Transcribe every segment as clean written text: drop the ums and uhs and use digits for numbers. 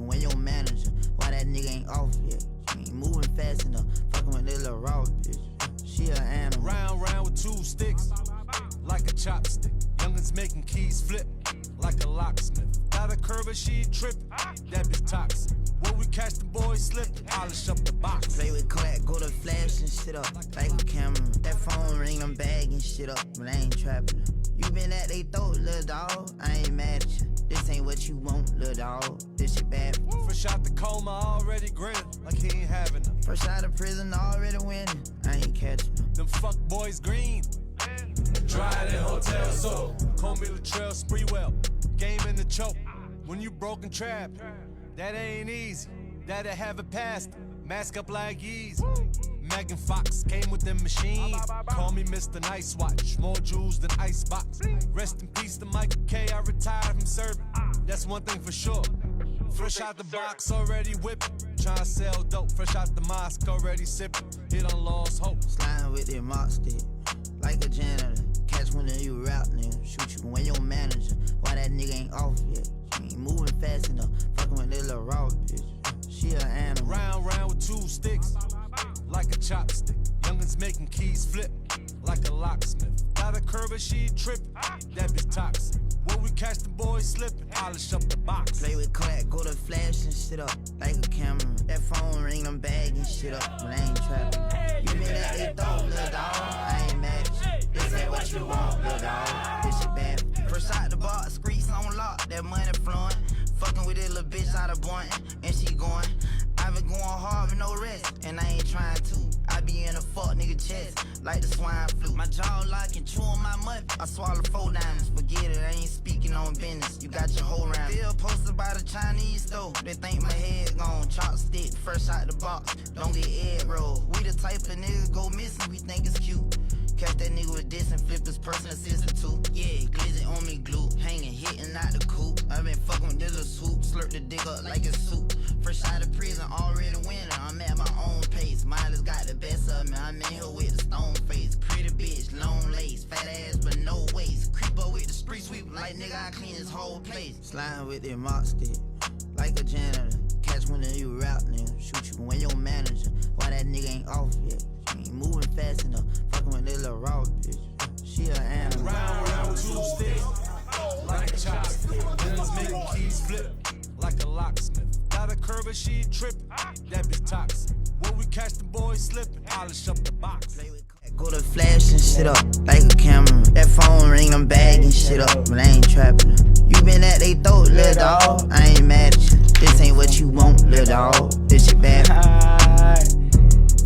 you and your manager. Why that nigga ain't off yet? You ain't moving fast enough. Fucking with this little raw bitch. She a animal. Round, round with two sticks, like a chopstick. Youngins making keys flip, like a locksmith. Got a curve and she trippin', that bitch toxic. When we catch the boys slipping, polish up the box. Play with clack, go to flash and shit up like a camera. That phone ring, I'm bagging shit up, but I ain't trapping. You been at they throat, little dog. I ain't mad at you. This ain't what you want, little dog. This shit bad. Fresh out the coma, already grinning, like he ain't having them. Fresh out of prison, already winning. I ain't catching them. Them fuck boys green. Dry in hotel so call me Latrell Sprewell. Game in the choke. When you broken trap, that ain't easy. That'll have it past. Mask up like Yeezy. Megan Fox came with them machines. Call me Mr. Nice Watch. More jewels than Icebox. Rest in peace to Michael K. I retired from serving. That's one thing for sure. Fresh out the box, already whipping. Tryna sell dope. Fresh out the mosque, already sipping. Hit on lost hope. Sliding with that mop stick, like a janitor. Catch one of you rap nigga, shoot you and your manager. Why that nigga ain't off yet? You ain't moving fast enough. Fucking with this little raw bitch. She a animal. Round, round with two sticks, like a chopstick. Youngins making keys flip, like a locksmith. Got a curve and she trippin', that bitch toxic. When we catch the boys slipping, polish up the box. Play with clack, go to flash and shit up like a camera. That phone ring, I'm bagging shit up, but I ain't trapping. You been at they throat, little dog. I ain't mad at you. This ain't what you want, little dog. This shit bad. Fresh out the box, streets on lock, that money flowing. Fucking with this little bitch out of Boynton, and she going. I been going hard with no rest, and I ain't trying to. I be in a fuck nigga chest, like the swine flu. My jaw locking, chewing my muff. I swallow four diamonds, forget it, I ain't speaking on business. You got your whole round. Still posted by the Chinese store. They think my head gone. Chopstick, fresh out the box. Don't get egg roll. We the type of nigga go missing, we think it's cute. Catch that nigga with this and flip his personal assistant too. Yeah, glizzy on me glue. Hanging, hitting out the coop. I been fucking with this little swoop. Slurp the dick up like it's soup. Fresh out of prison, already winning. I'm at my own pace. Miley's got the best of me. I'm in here with the stone face. Pretty bitch, long lace. Fat ass, but no waist. Creep up with the street sweep. Like nigga, I clean this whole place. Sliding with that mop stick. Like a janitor. Catch one of you rap nigga. Shoot you and your manager. Why that nigga ain't off yet? You ain't moving fast enough. Fucking with this little raw bitch. She a animal. Round, round with two sticks, like a chopstick. Youngins making keys flip, like a locksmith. Got a curve and she trippin', that bitch toxic. When we catch the boys slipping, polish up the box. Go to flash and shit up like a camera. That phone ring, I'm bagging shit up, but I ain't trapping. You been at they throat, little dog. I ain't mad at you. This ain't what you want, little dog. This shit bad. Hi.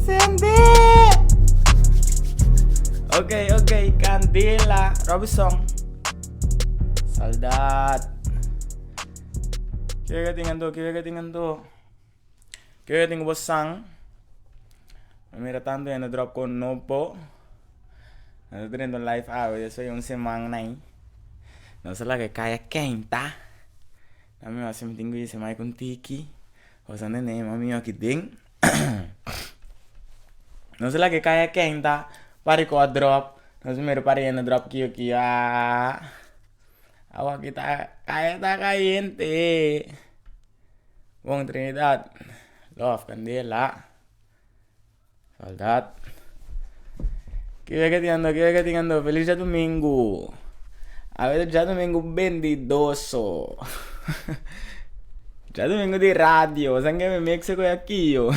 Cindy! Ok, Candela, Robinson. Soldat. Kiko tin anto? Kiko tin anto? Kiko tin bo sang? Mira tanto en drop con nopo. Nos ta teniendo live awe, eso un semana nai. No se la que kaya kenta. Na mi wasi mi tingu ise mai con tiki. O sa nene mami aki ding. No se la que kaya kenta. Pari ko a drop. No se mira pari en drop kio kio. Ah. Awa kita kaya ta caliente. Bon Trinidad. Love Candela. Soldat. Kiko ke tin ando, kiko ke tin ando. Feliz djadumingu. Awe ta djadumingu bendidoso. Djadumingu di radio. San ke mi mix ku aki yo.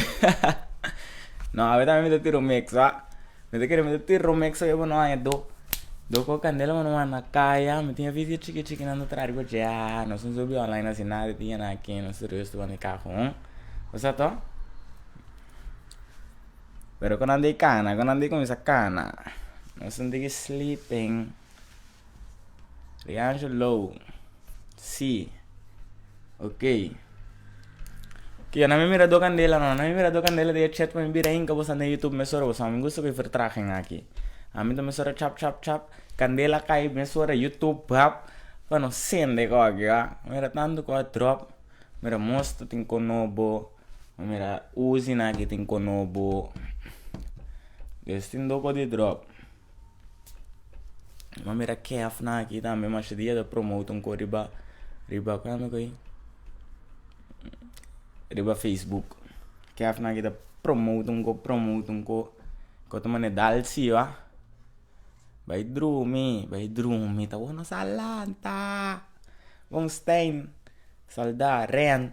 No, awe tambe mi ta tira un mix wa. Mi ta kere mi ta tira un mix oye bo no haña do. Do ku kandela bo no manda kaya. Mi tin e video chiki chiki nan ta traha riba dje. Ah, nos no subi online asi nada di dia aki. Nos ta rust banda e kajon. Bo sa to? Pero ku nan di kana, ku nan di kuminsá kana. Nos tin ki sleeping. Riangelo. Si. Ok. Kia na mi mira do kandela no. Na mi mira do kandela den e chat pa mi bira hinka boso na YouTube mesora boso. Mi gusta ku e vertraging aki. Ami ta mesora chap chap chap. Kandela kai mesora YouTube hap. Pa no sende ku aki a. Mira tantu ku a drop. Mira mosto tin konobo. Mira Uzi na aki tin konobo. Des tin doko di drop. Ma mira Kef na aki tambe masha dia ta promote un ko riba riba ku yama ku ei? Riba Facebook. Kèfnan ki ta promote un ko, promote un ko. Ko ta manda dal si wa. Bai drumi, bai drumi. Ta wou nos a lanta. Bon Stijn. Saldá, Ren.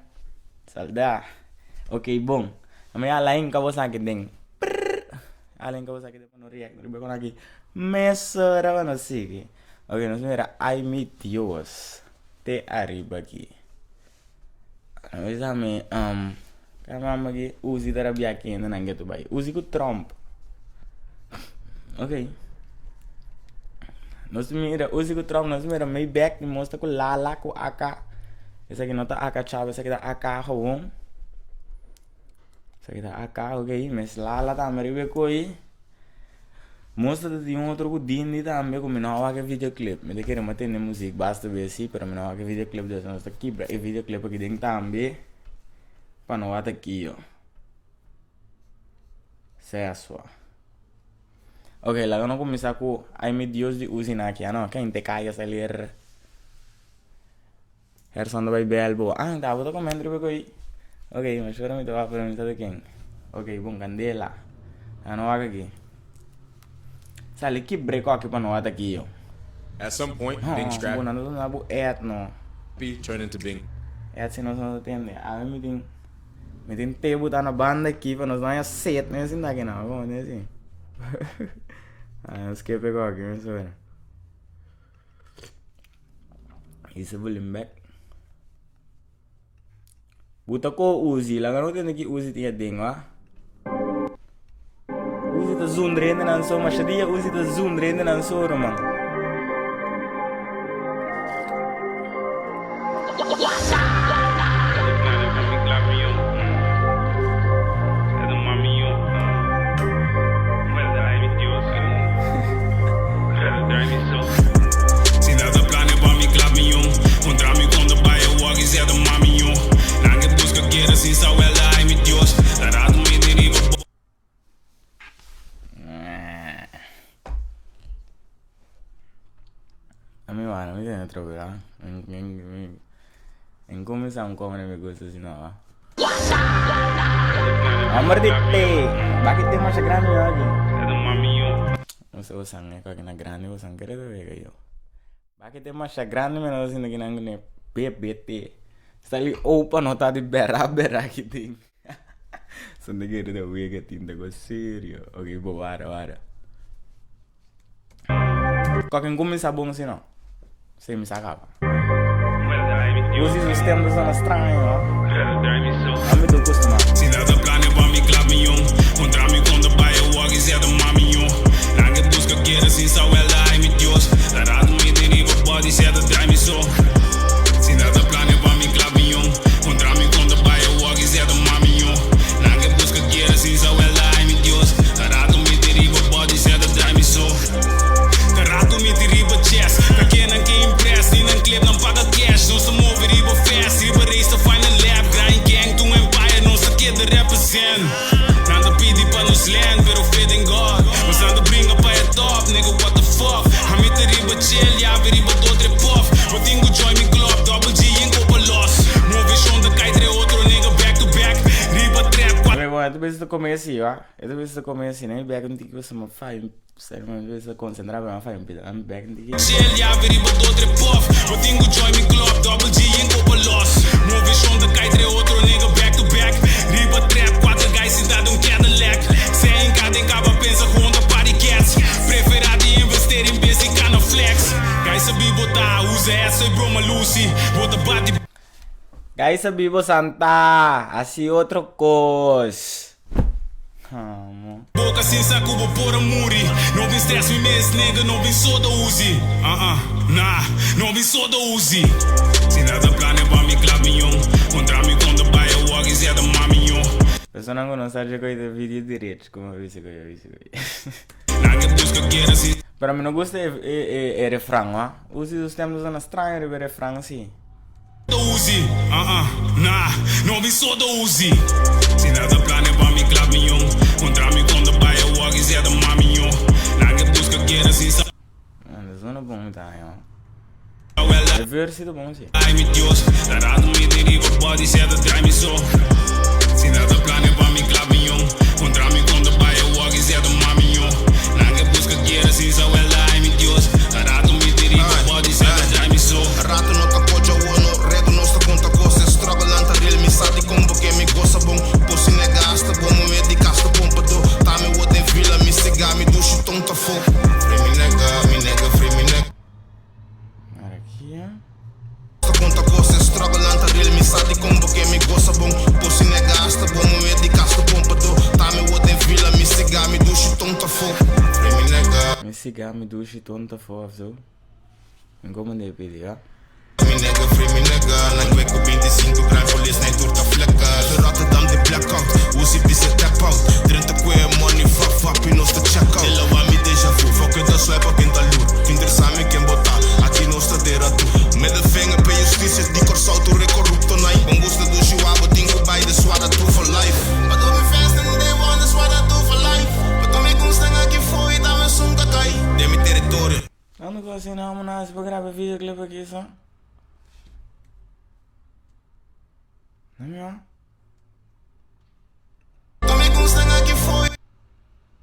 Saldá. Ok, bon. Mi a la hinka boso aki den. Prrr. A la hinka boso aki den pa no react. Riba kon aki. Mesora pa no sigui. Ok, nos mira. Ay mi Dios. Te ariba aki. Bisa mi, um, ka mama ki Uzi ta rabia kende nan getu bai. Uzi ku Trump. Ok. Nos mira Uzi ku Trump, nos mira Maybach di mostra ku Lala ku AK. Esaki no ta AK Chavo, esaki ta AK gewoon. Esaki ta AK, ok. Mes Lala tambe riba e koi. Mostra ta tin un otro ku Dindi tambe ku mi no a wak e videoclip. Mi ta kere mi a tende muzik basta bes si, pero mi no a wak e videoclip des nos ta kibra e videoclip aki den tambe pa no wak aki yo. Sesua. Ok, laga no kuminsá ku Ay mi Dios di Uzi Naki. Ah no, ken te kaya salir. Herson ta bai bel bo. Ah, ta bo ta comenta riba koy. Ok, ma shora mi ta wak pero mi sa ta ken. Ok, bon, candela. Ah no wak aki. Sali ki break aki pa no wak aki yo. At some point, No, being bo scrappy nan ta duna bo ad no. turned into being Ad si nos no ta tende. Awe mi tin mi tin te buta na banda aki pa nos no haya set mes sinta aki no. Como tin asi? Ah, nos skip e koki mi suena. Isa volume back. Buta ko Uzi. Laga no tende ki Uzi tin aden, wa. Uzi ta zundra hende nan so. Masha dia Uzi ta zundra hende nan so, man. A mi mano, mi tiene otro bra. En kuminsá un kòmber mi gusta si no a. Homber di te. Baki te masha grandi yo aki. No sé usan e kaki na grandi usan kere ta wega yo. Baki te masha grandi mi no ta sinti kinan kune bebe te. Sali opa no ta di bera bera ki tin. Son de kere ta wega tin ta go serio. Ok bo wara wara. Kòke kuminsá bon si no. Si mi sa kaba. Uzi su stem ta sona straño no. Ami ta kustumá. Bueno, e ta bisa ta come asi, wa. E ta bisa ta come asi, ne? Mi bek un tiki pasobra mi fai Seri mi bisa concentra pero mi fai un pida. Mi bek un tiki. Guys sa bibo santa hasi otro cos. Amo. Boca sin sa cu bo por a muri No bin stress mi mes nigga no bin soda uzi Uh uh nah no bin soda uzi Si nada plane pa mi clap mi yon Contra mi conta bay a wak y zeta mami yon. Personan cu no sa dje coy ta video derecho como bisa coy bisa coy. Nan ke busca guera sin. Pero mi no gusta e e e refran wa. Uzi su stem ta sona straño riba e refran si. Uzi, uh uh, nah, no bin soda Uzi. Si nada plane pa mi klap mi yon. Kontra mi konta bai a wak i zeta mami yon. Nan ke buska guera sin sa. Man, ta sona bon mi ta haña. E versie ta bon si. Ai mi Dios, ta rato mi tin riba body seta drai mi so. Si nada plania pa mi klap mi yon. Kontra mi konta bai e wòki seta mami yon. Nan ke buska guera sin sa wèlta ai mi Dios, ta rato mi tin riba body seta drai mi so. Rato no ta kocha awor no redu nos ta konta kos e struggle nan ta real mi sa di kon bo ke mi gosa bon Pussy nigga hasta bo muher di kas ta pompa do Ta mi word den vila mi siga mi dushi ton ta fo Free mi nigga, mi nigga free mi nigga Arakia. Ta konta kos e struggle nan ta real mi sa di kon bo ke mi gosa bon Pussy nigga hasta bo muher di kas ta pompa do Ta mi word den vila mi siga mi dushi ton ta fo Free mi nigga. Mi siga mi dushi ton ta fo of zo. Mi como de pidi, ja. Mi nigga, free mi nigga Nan kwe ku 25 gram polis na tur ta flekke De Rotterdam de blackout, Uzi bisa tap out 30 kwe money fap fap i nos ta check out Ela wa mi deja vu, fuck with the swipe op in ta loer Interesami ken bota, aki nos ta dera tu Middelvinger pe justitie, di Kòrsou tur e korrupto nai Bon gusta dushi wabo tin ku bai de swada tu for life Pa tur mi fans den day one de swada tu for life Pa tur mi gunstan aki foi dame sun kakai Den mi territorio. Ando ku asina amo nasi pa graba videoclip aki so. No mi wa.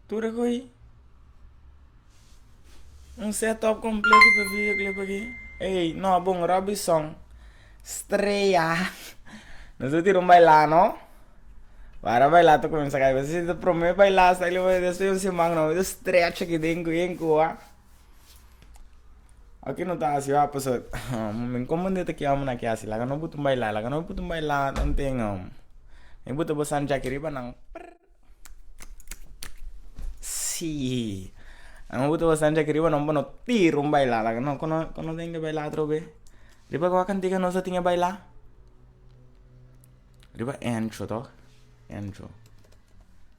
Tur akoi. Un setup completo pa videoclip aki. Ey, no bon Robinson. Strea. Nos a tira un baila no. Para baila ta cuminsa cay. Si ta prome baila sa despues un siman no. Mi ta stretch aki den cu en cua. Aki no ta hasi wa paso mi comprende ta ki homber nan ke hasi laga no buta un baila laga no buta un baila nan ten mi buta bo san jaki riba nan prr si nan buta bo san jaki riba nan pa no tira un baila laga no kono kono ten ke baila atrobe riba kua kantika nos a tin e baila riba encho tok encho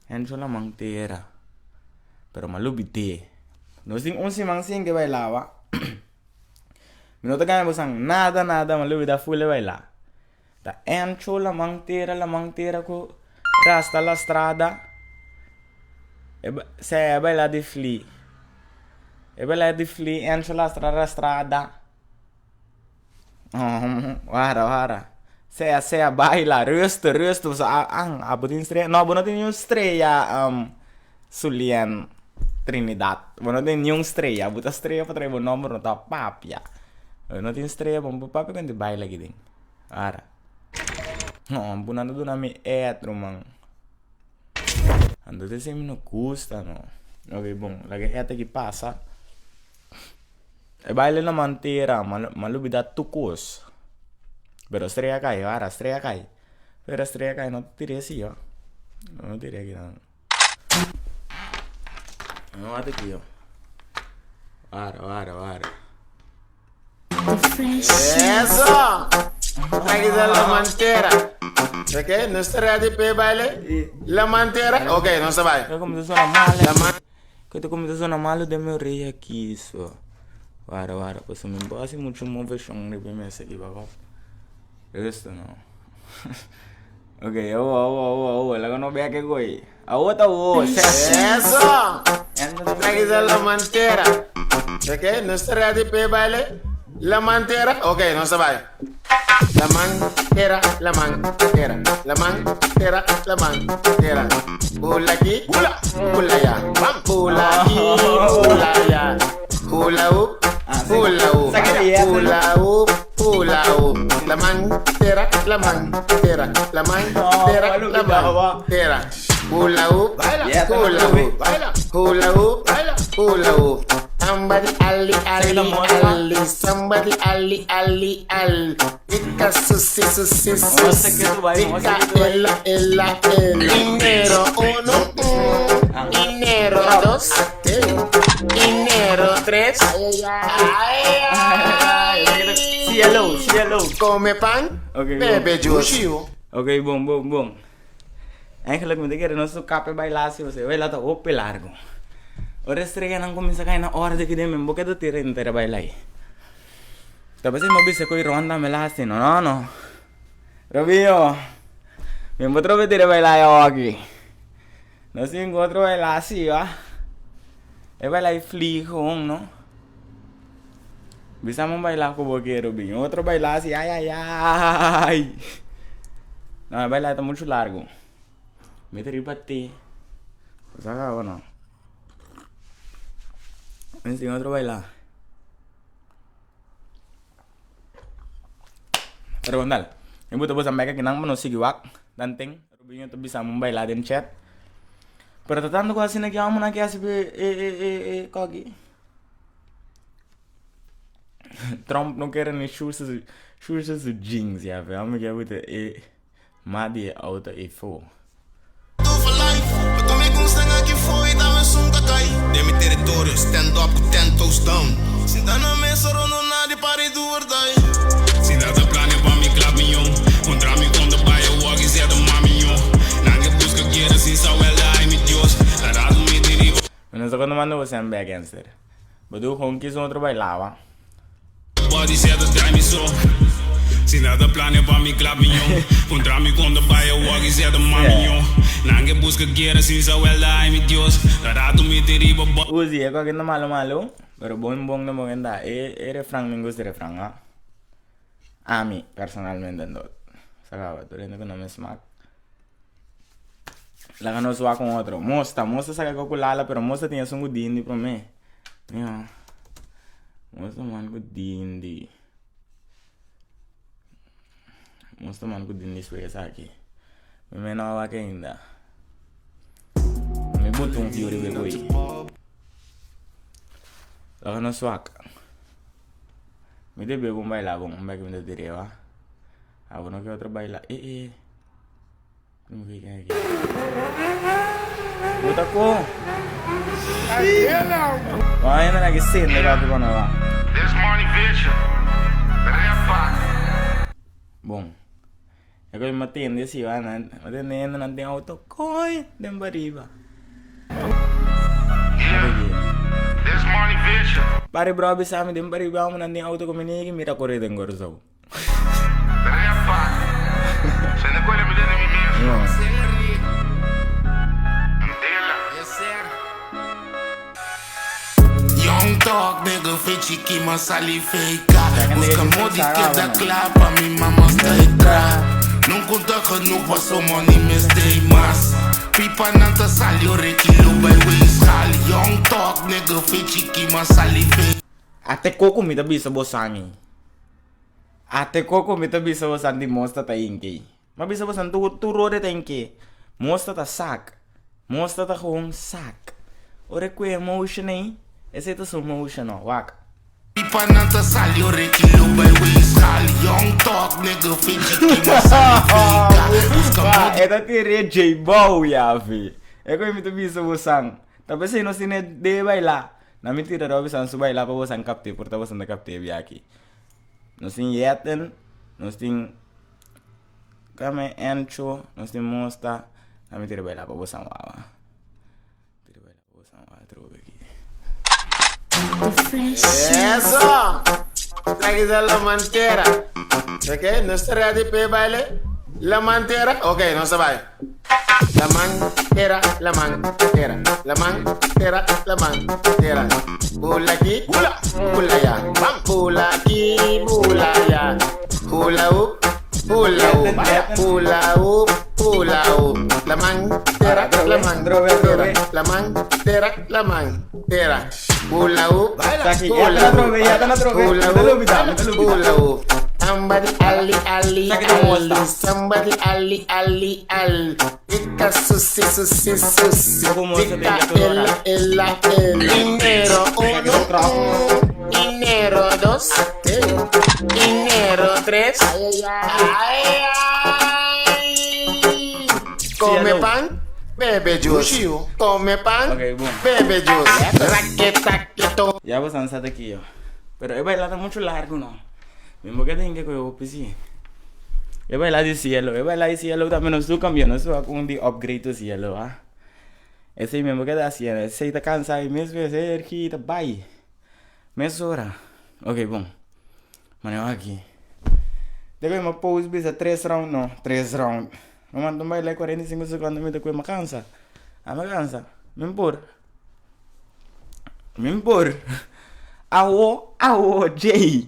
encho laman tera. Pero mi a lubid'é. Nos tin un siman sin ke bailaba. Mi no ta gana bosan nada nada, mi a lubidá ful e bailá. Ta encho laman tera laman tera ku rasta la strada. E sea e bailá di fli. E bailá di fli encho lastra la strada. Wara wara. Sea sea baila rustig rustig so an abo tin strea no bo no tin niun strea Sulien Trinidad bo no tin niun strea bo ta strea pa trae bo nomber no ta papia bo no tin strea bo no por papia con di baila aki den wara no bo nan ta duna mi et ruman anto esei mi no gusta no ok bon laga e et aki pasa. E baile na mantera, m'a lubida tur kos. Pero strea kai, wara, strea kai. Pero strea kai no ta tira asi yo. No ta tira aki nan. No wak aki yo. Wara, wara, wara. Eso! Aquí está la mantera. Ok, no está ready para baile? La mantera? Ok, no se va. Kaya como suena mal. La man Ke ta kuminsá sona malu den mi oreya aki so. Wara wara pasobra mi no por hasi muchu moveshon riba e mesa aki baba. Esto no. Ok, awo awo awo awo laga no bek e koe. Awo ta awo. Eso! Aquí está la mantera. Ok, no está ready para baile? La mantera? Ok, no se va. La mantera, la mantera, la mantera, la mantera. Hula aquí, hula, hula allá. Hula aquí, hula allá. Hula hoop, hula hoop, hula hoop, hula hoop. La mantera, la mantera, la mantera, la mantera. Hula hoop, hula hoop, hula hoop, hula hoop. Somebody ali ali ali, somebody ali ali ali. Pika susi susi susi, pika ela ela ela. Enero uno, enero dos, enero tres. Ay, ay. Cielo, cielo. Come pan, Ok, bebe juice. Ok, bon, bon, bon. Eigenlijk mi ta kere nos su kape baila si pasobra e baila ta hopi largo. Ora e streanan kuminsá kai na orde aki den mi bo keda tira henter e baila ei. Ta p'esei mi a bisa ku e ronda mi la hasi no no no. Robinho, mi bo trobe tira e baila ei awoki. Nos tin ku otro baila asi wa. E baila ei flieg gewoon no. Bisa mi un baila ku bo ke Rubin. Otro baila si ay ay ay. No, e baila ta muchu largu. Mi ta riba te. Bo sa kaba no. Mi tin otro baila. Pero bon dal. Mi buta boso bek akinan pa nos sigui wak. Dan ten. Rubinho ta bisa mi un baila den chat. Pero ta tanto ku asina ki homonan ke hasi pa e e e e koki. Trump no kere ni shusa su shusa su jeans ya fe. Amo ke buta e ma di e auto ei fo. Mi no sa cuando manda bo send back answer. Bo du con kies un otro bailaba. Body seta drai mi so Si nada plania pa mi klap miñon Kontra mi konta bai awor ki seta ma miñon Nan ke buska guera sin sa welda ai mi Dios Ta rato mi te riba bo. Uzi e koke ta malo malo pero bon bon ta bon kenta e e refran mi gusta e refran a ami personalmente anto sa kaba tur hende ku no me smak laga nos wak un otro mosta mosta saka koko lala pero mosta tin esun ku dindi prome. Ja. Mosta man ku dindi. Mosta man ku dindi su esaki. Mi me no wak ainda. Mi buta un fiu riba e koi. Laga nos wak. Mi debe bon baila bon, un bek mi ta tira wa. Abo no ke otro baila. Eh eh. Buta ko. Why na lagi sende ka ko na ba? Bom. E ko matende si wa na. Matende na nan den auto koi den bariba. Pare bro bisa mi den bariba mo nan den auto ko minigi mira kore den gorzo. Ate koko mi ta bisa bo sami. Ate koko mi ta bisa bosan di mosta ta inke. Ma bisa bosan tur tur rode ta inke. Mosta ta sak. Mosta ta gewoon sak. Ora ku emotion ei, esei ta su motion no, wak. Pipa nan ta sali ora ki lo bai wees haal. Young talk nigga fiji ki ma sali fika. Busca Wak, modi. e ta tira J-Bow yafi. E ku mi ta bisa bosan. Ta pesei nos tene de baila. Na mi tira Robinson su baila pa bosan kapte, por ta bosan ta kapte e biaha aki. Nos tin Yetten, nos tin Kame Encho, nos tin Mosta. Na mi tira baila pa bosan wawa. Tira baila pa bosan wawa atrobe aki. Eso! Trajiste la mantera. Ok, no está ready pa baile? La mantera? Ok, no se va. La mantera, la mantera, la mantera, la mantera. Bula aquí, bula, bula allá. Bula aquí, bula allá. Hula hoop, hula hoop, hula hoop, hula hoop. La mantera, la mantera, la mantera, la mantera. Hula hoop, Saki, ya hula te la hoop, trove, ya te la trove. hula Me te lo hoop, olvidaba, me te lo olvidaba. hula hoop. Somebody ali ali Saki te ali, mosta. somebody ali ali ali. Ika susi susi susi. Poco mosta Ika tem que ela ela ela. Enero Saki uno, te troco. enero dos, enero tres. Ay, ay. Come Cielo. pan, bebe juice. Come pan, Ok, boom. bebe juice. Raqueta que to. Ya bosan sa ta aki yo. Pero e baila ta mucho largo no. Mi boca tin ke koe hopi si. E baila di cielo, e baila di cielo tambe nos tur cambia, nos tur a con di upgrade to cielo ah. Esey mi boca ta haciendo, esey ta cansa y mes vez ergi ta bay. Mesora. Ok bon. Maneho aki. Debe mi post bisa tres round no, tres round. Mi manda un baila 45 secondo mi ta koe mi cansa. A mi cansa. Mi por. Mi por. Awo, awo, Jay.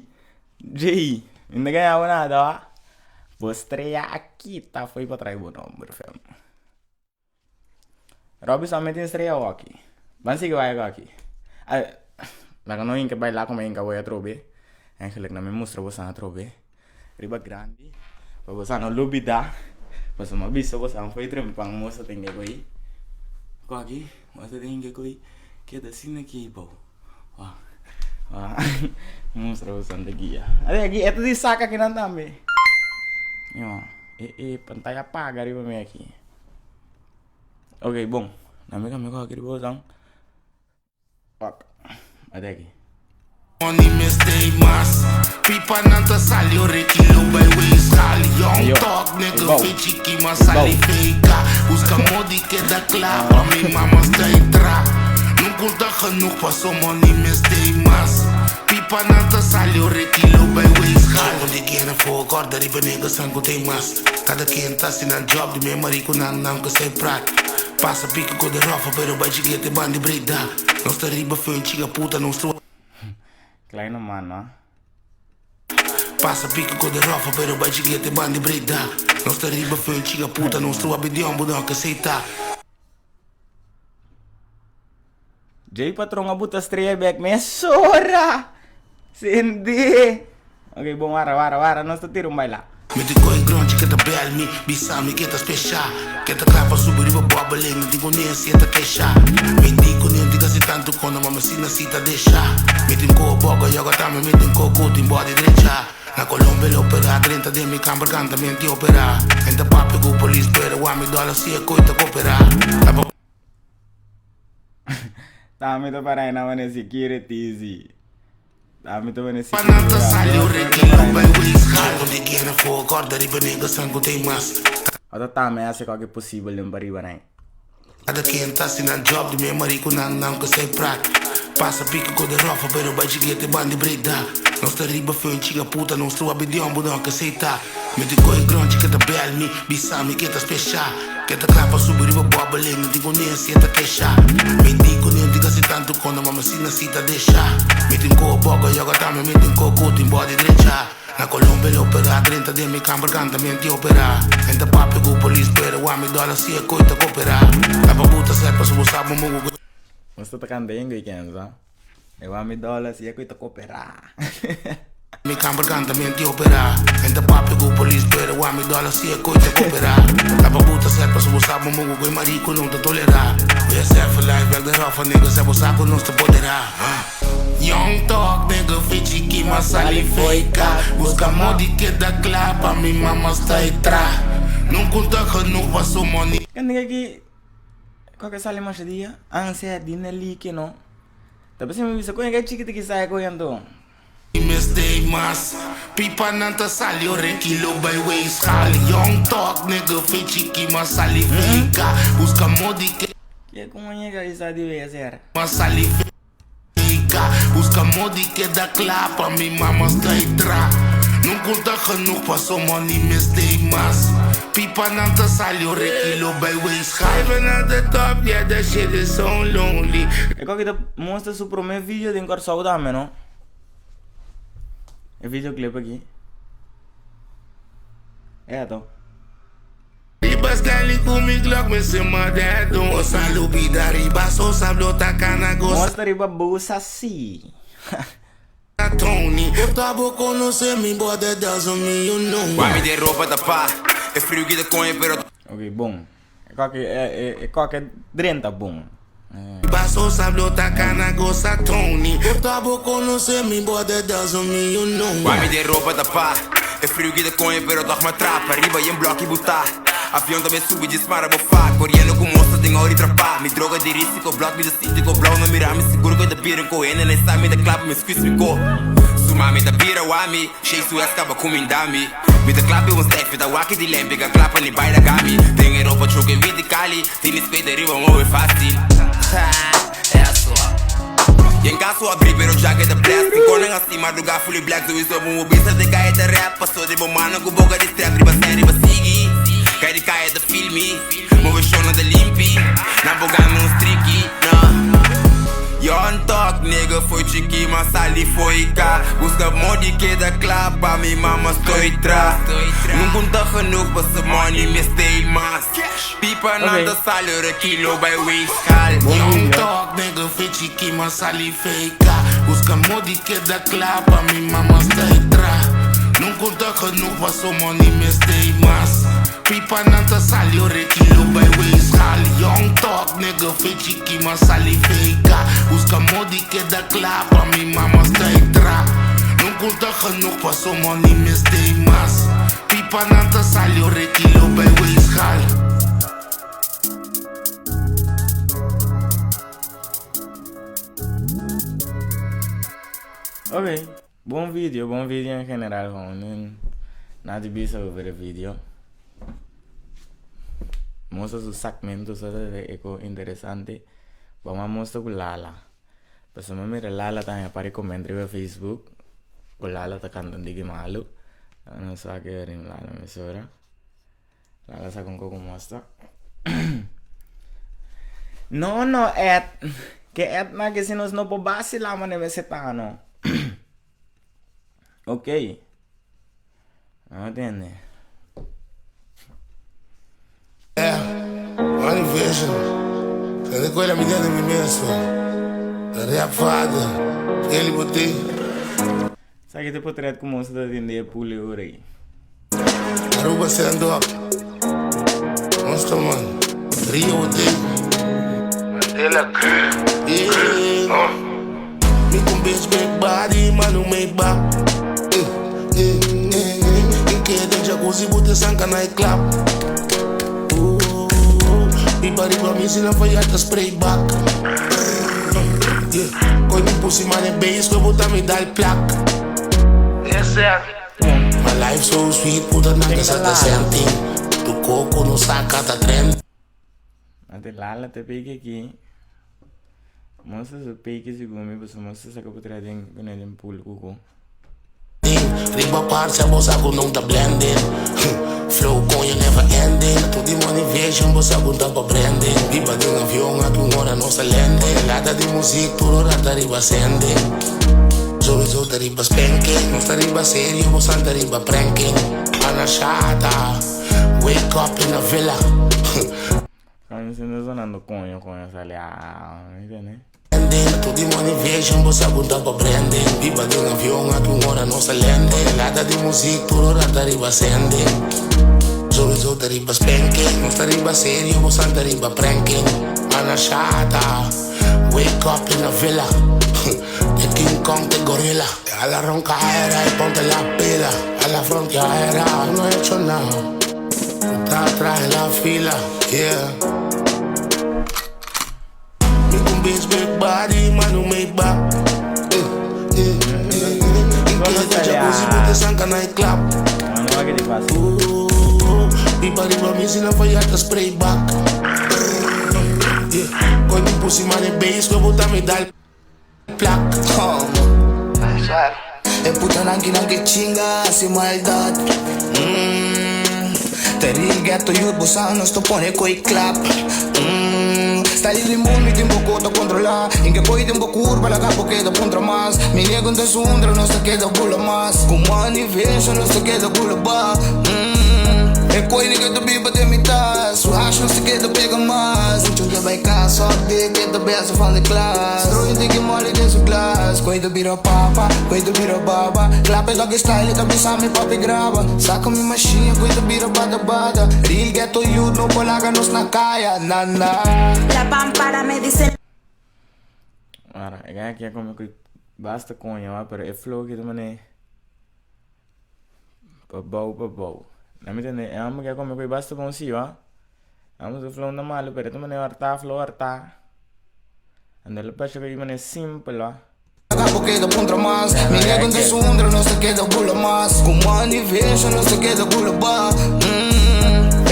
Jay. Mi no ta gaña bo nada, wa. Bo strea a kita fo'i pa trae bo nomber, fam. Robby solamente tin strea awoki. Ban sigui bai awoki. Laga no hinka baila como hinka awor atrobe. Eigenlijk na mi mustra boso atrobe. Riba grandi. Pa boso no lubida. Pasobra mi a bisa boso fo'i trempan mosa tin ke ko'i. Koki mosa tin ke ko'i keda asina aki bou. Wak. Wak. Mustra boso ta guia. Aki e ta di saka akinan tambe. Yo. E e pantaya paga riba mi aki. Ok bon. Na mi kami koki riba boso. Wak. Ate aki. Money mester mas. Pipa nan ta sali ora kilo bai weeschaal. Young talk nigga fichi kima sali feka. Busca modi keda kla pa mi mama sta tra. No conta genoeg paso money mester mas. Pipa nan ta sali ora kilo bai weeschaal. Di kena for corda riba nigga san ku tem mas. Kada ken ta hasi nan job di memory ku nan nan ku sai prat. Pasa pika ku de rofa pero bai chigete bandi breda. Nos ta riba feun chiga puta nos ta. Kleine man no. Pasa pika ku de rofa pero bai chigete bandi breda. Nos ta riba feun chiga puta nos ta wabi di hombo no ka seita. Djei patron a buta strea bek mesora. Sindi. Ok bon wara wara wara nos ta tira un baila. Mi tin koe gronchi ke ta bel mi, bisa mi ke ta spesha. Ke ta kla pa subi riba bòbele, mi tin ku nen si e ta kesha. Mi di ku nen tin kasi tantu kona, ma mi si na si ta desha. Mi tin koe bòga yoga tambe mi tin koe ku tin bòdi drecha. Na Colombia el opera, drenta den mi kamber kanta mi anti opera. En ta papia ku polis pero wak mi dòler si e koe ta kopera. Ta pa. Tambe ta para na mane security si. Tambe ta mane Panan ta security. sali ora ki lo bai wees gal. Di kena for korda riba nigga san ku tin mas. Ota tambe hasi koke posibel den pariba nai. Kada ken ta hasi nan job di memory ku nan nan ku sai prat. Pasa pika ku de rofa pero bai chigete bandi breda. Nos ta riba feun chiga puta nos ta wabi dion bu no ke seita. Mi tin koe gronchi ke ta bel mi, bisa mi ke ta spesha. Ke ta kla pa subi riba bòbele, mi tin ku nen si e ta kesha. Mi di ku nen tin kasi tantu kona, ma mi si na si ta desha. Mi tin koe bòga yoga tambe, mi tin koe ku tin bòdi drecha. Na Colombia el opera, drenta den mi kamber kanta mi anti opera. En ta papia ku polis pero wak mi dòler si e koe ta kopera. Ta pa buta sèt pasobra bo sa bo mugu ku. Nos ta kanta yen ku kenza. E wak mi dòler si e koe ta koperá. Mi kamber kanta mi anti operá. En ta papia ku polis pero wak mi dòler si e koe ta koperá. Ta pa buta sèt pasobra bo sa bo mugu ku e mariku no ta tolerá. We a sèt for life bèk den ròfa nigga sèt bo sa ku nos ta poderá. Young talk nigga fichi kima sali feka. Buska modi keda kla pa mi mama sta e tra. No konta genoeg paso money. Ken nigga ki koke sali masha dia? Ansia di na like no. Ta p'esei mi bisa koña ke chikiti ki sai koña anto. Mester mas pipa nan ta sali ora kilo bai weeschaal. Young talk nigga fichi kima sali feka. Buska modi ke. Ke koña ke sa di weser? Ma sali feka. Buska modi keda kla pa mi mama sta e tra. No konta genoeg paso money mester mas. Pipa nan ta sali ora kilo bai weeschaal. Even at the top yeah that shit is so lonely. E koki ta mostra su prome video den Kòrsou tambe no. E videoclip aki. E ato. Riba Stanley ku mi Glock mi sima dedo. Gosa lubida riba sosa blota kana gosa. Mostra riba busa si. Tony. Por ta bo conoce mi but that doesn't mean you know me. Wami den ropa ta pa e friu ki ta koñe pero. Ok bon. E koke e koke drenta bon. Paso sa blota kana gosa Tony. Por ta bo conoce mi but that doesn't mean you know me. Wami den ropa ta pa e friu ki ta koñe pero tog ma trapa riba yen bloki bu ta. Avion ta be subi djis mara bo fa. Koriendo ku mosa den ori trapa. Mi droga di risiko blòk mi ta sinti ko blou no mira mi sigur ku e ta bira ko hende na e sa mi ta klapa mi squeeze mi ko. Su mami ta bira wami shei su es kaba kuminda mi. Mi ta klapi un stèfi ta waki di lempi ka klapa ni bai laga mi. Den e ropa choke wit di kali tini spede riba move fásil. Ha eso. Yen kaso abri pero jacket ta plastic. Konan hasi madruga fully black sowieso bo mo bisa den kaya ta rap. Paso den bo mano ku boka di strap riba sen riba sigui. Kai di kaya ta filmi. Move shownan ta limpi. Nan por gana un striki, no. Young talk nigga foi. chikí m'a sali fo'i kas. Buska mod'i keda kla pa mi mama stoi tra. No konta genoeg pa su money mester mas. Pipa nan ta sali ora kilo bai weegschaal. Bon Young video. talk, nigga, fe chikí m'a sali fo'i kas. Buska mod'i keda kla pa mi mama stoi tra. No konta genoeg pa su money mester mas. Pipa nan ta sali ora kilo bai weegschaal. Young talk, nigga, fe chikí m'a sali fo'i kas. Buska mod'i keda kla pa mi mama stoi tra. No konta genoeg pa su money mester mas. Pipa nan ta sali ora kilo bai weegschaal. Ok, bon video en general, gewoon. Nada di bisa over e video. Mustra su segmento, so e kos interesante. Ban mustra ku Lala. Pasobra mi mira Lala tambe pa recomenda riba Facebook. Ku Lala ta kantando diki malu. No sa ke rin Lala mesora. Lala sa kon koko mostra. No, no, Ed. Ke Ed na ke si nos no por basila mane mester no. Ok. No tende. Yeah, Money Vision. Tende quella mi tiene mi messo. The rap father. Kelly Boutique. Sa ke te portret ku mostra ta tende e pule ora ei. Aruba stand up. Monster man. Rio Boutique. Mandela. Yeah. Mi con bitch big body, man, who make back. Eh, eh, eh. In keer de jacuzzi, boete sanka nightclub. Ooh, Biba riba mi sila fa yata spray back. Yeah, Koi mi pussy man e base, ko buta mi dal plak. Yes, sir. My life so sweet, puta nanga sa the same thing. Tu coco no saca ta trend. Ate Lala te peke aki. Mostra su peke segun mi, pasobra mostra saka portret den kuné den pool kuku. Riba parça, bosa ku não tá blending. Flow coño never ending. Tu di money vision, bosa ku tá pa branding. Biba den avion, aki un ora nos a landing. Lata di music, tur ora ta riba sending. Sowieso ta riba spanking. Nos ta riba serio, bosa ta riba pranking. Anashata, wake up in a villa. Kami siendo sonando coño, coño, sale ah, ¿me entiendes? Tu di money vision, bosa ku tá pa branding. Biba den avion, aki un ora nos a landing. Lata di music, tur ora ta riba sending. Sowieso ta riba spanking. Nos ta riba serio, bosa ta riba pranking. Anashata, wake up in a villa. The King Kong, the gorilla. A la roncaera y ponte la pila. A la frontera, no he hecho nada. Está atrás en la fila, yeah. Mi con bitch big body, man, who make back. Eh, eh, eh, eh. In keer de jacuzzi, boete sanka nightclub. No, no, ¿qué te pasa? Ooh, Biba riba mi sila fa yata spray back. Yeah, Koi mi pussy man e base, ko buta mi dal plak. E puta nanki nanki chinga, sin maldad. Te real ghetto youth, bosa nos to pone koi clap. Style di mundo, mi tempo kota controlar. In que poi tempo curva, la capo queda puntra mas. Mi nego en sundra, no se queda bula mas. Con money vision, no se queda bula ba. E koi ni que tu biba de mitad. Su hash no se queda pega mas. Mucho que vai cá, só de que te beso van de klas. Strooien dikke molly in zijn glas. Koi de bira papa, koi de bira baba. Klap doggy style, ik heb mi papi graba. Saca mi machine, koi de bira bada bada. Real ghetto youth, no polaga nos na kaya, na na. La pámpara me dice Ahora, e aki como que basta coño, ah, pero e flow aki ta pa bou pa bou. Na mi tende, e amo que come que basta bom si, ah. Amo su flow na malo, pero tu mane harta flow harta. Andale pa siya mane simple, ah. Capo queda puntra mas. Mi nego en sundra, no se queda bula mas. Con money vision, no se queda bula ba.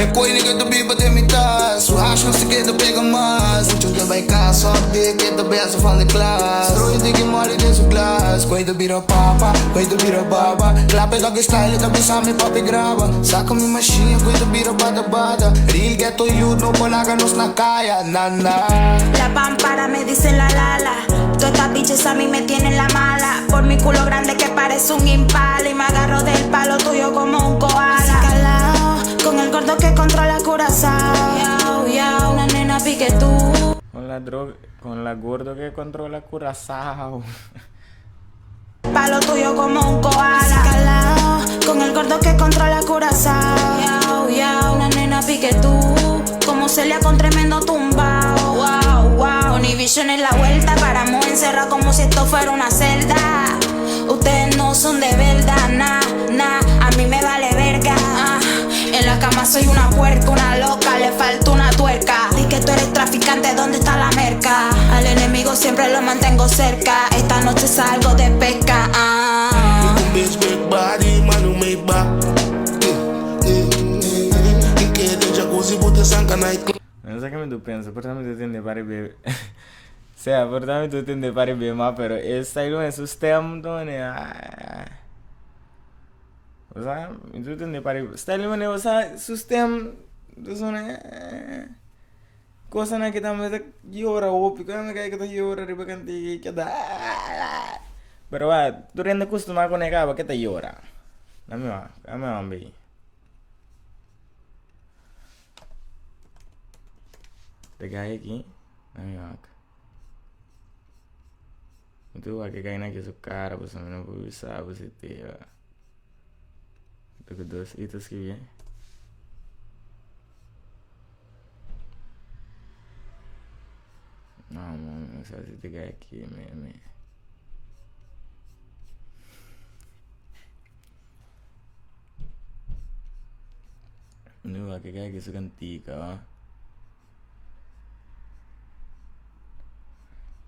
E koi ni que tu biba de mitad. Su hash no se queda pega mas. Mucho que vai cá, só de que te beso van de klas. Strooien dikke molly in zijn glas. Koi de bira papa, koi de bira baba. Klap doggy style, ik heb mi papi graba. Saca mi machine, koi de bira bada bada. Real ghetto youth, no polaga nos na kaya, na na. La pámpara me dice la la la. Todas estas bitches a mí me tienen la mala. Por mi culo grande que parece un impala. Y me agarro del palo tuyo como un koala. Calao, con el gordo que controla Curazao. Yao, yao, una nena pique tú. Con la droga, con la gordo que controla Curazao. Palo tuyo como un koala. Calao, con el gordo que controla Curazao. Yao, yao, una nena pique tú. Como Celia con tremendo tumbao. Wow, wow. Univision en la vuelta. Paramos encerrado como si esto fuera una celda. Ustedes no son de verdad, nah, nah. A mí me vale verga. Ah, En la cama soy una puerca, una loca, le falta una tuerca. Di que tú eres traficante, ¿dónde está la merca? Al enemigo siempre lo mantengo cerca. Esta noche salgo de pesca. Ah. Bitch, big body, mano, me ba. Que de jacuzzi, bote sanka night. No sé qué me tú piensas, por tanto tú tienes para beber. O sea, por tanto tú tienes para beber más, pero es algo en su stem, ah. O sea, tú tienes para style, o sea, su stem, entonces, cosa na que también llora, o pico, me cae que te llora, riba canti, que da. Pero va, tú rende costumbre con el que te llora. Dame va, dame va, baby. Te cae aquí. Dame va. Tu va que cae na que su cara, pues a mí no puedo usar, pues te va. Dos hitos que bien. No, mami, o sea, si te cae aquí, me. No va que cae aquí su cantica, va.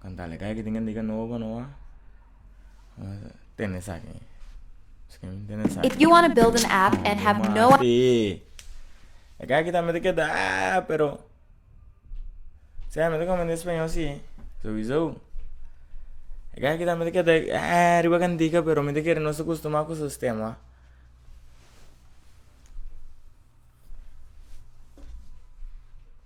Cantale, cae que tengan dica nuevo, no va. Tienes aquí. If you want to build an app and have no Sí. Acá aquí también te queda, ah, pero. O sea, me toca en español, sí. Sowieso. Acá aquí también te queda, ah, arriba cantica, pero me te quiere no se acostumbra con su sistema.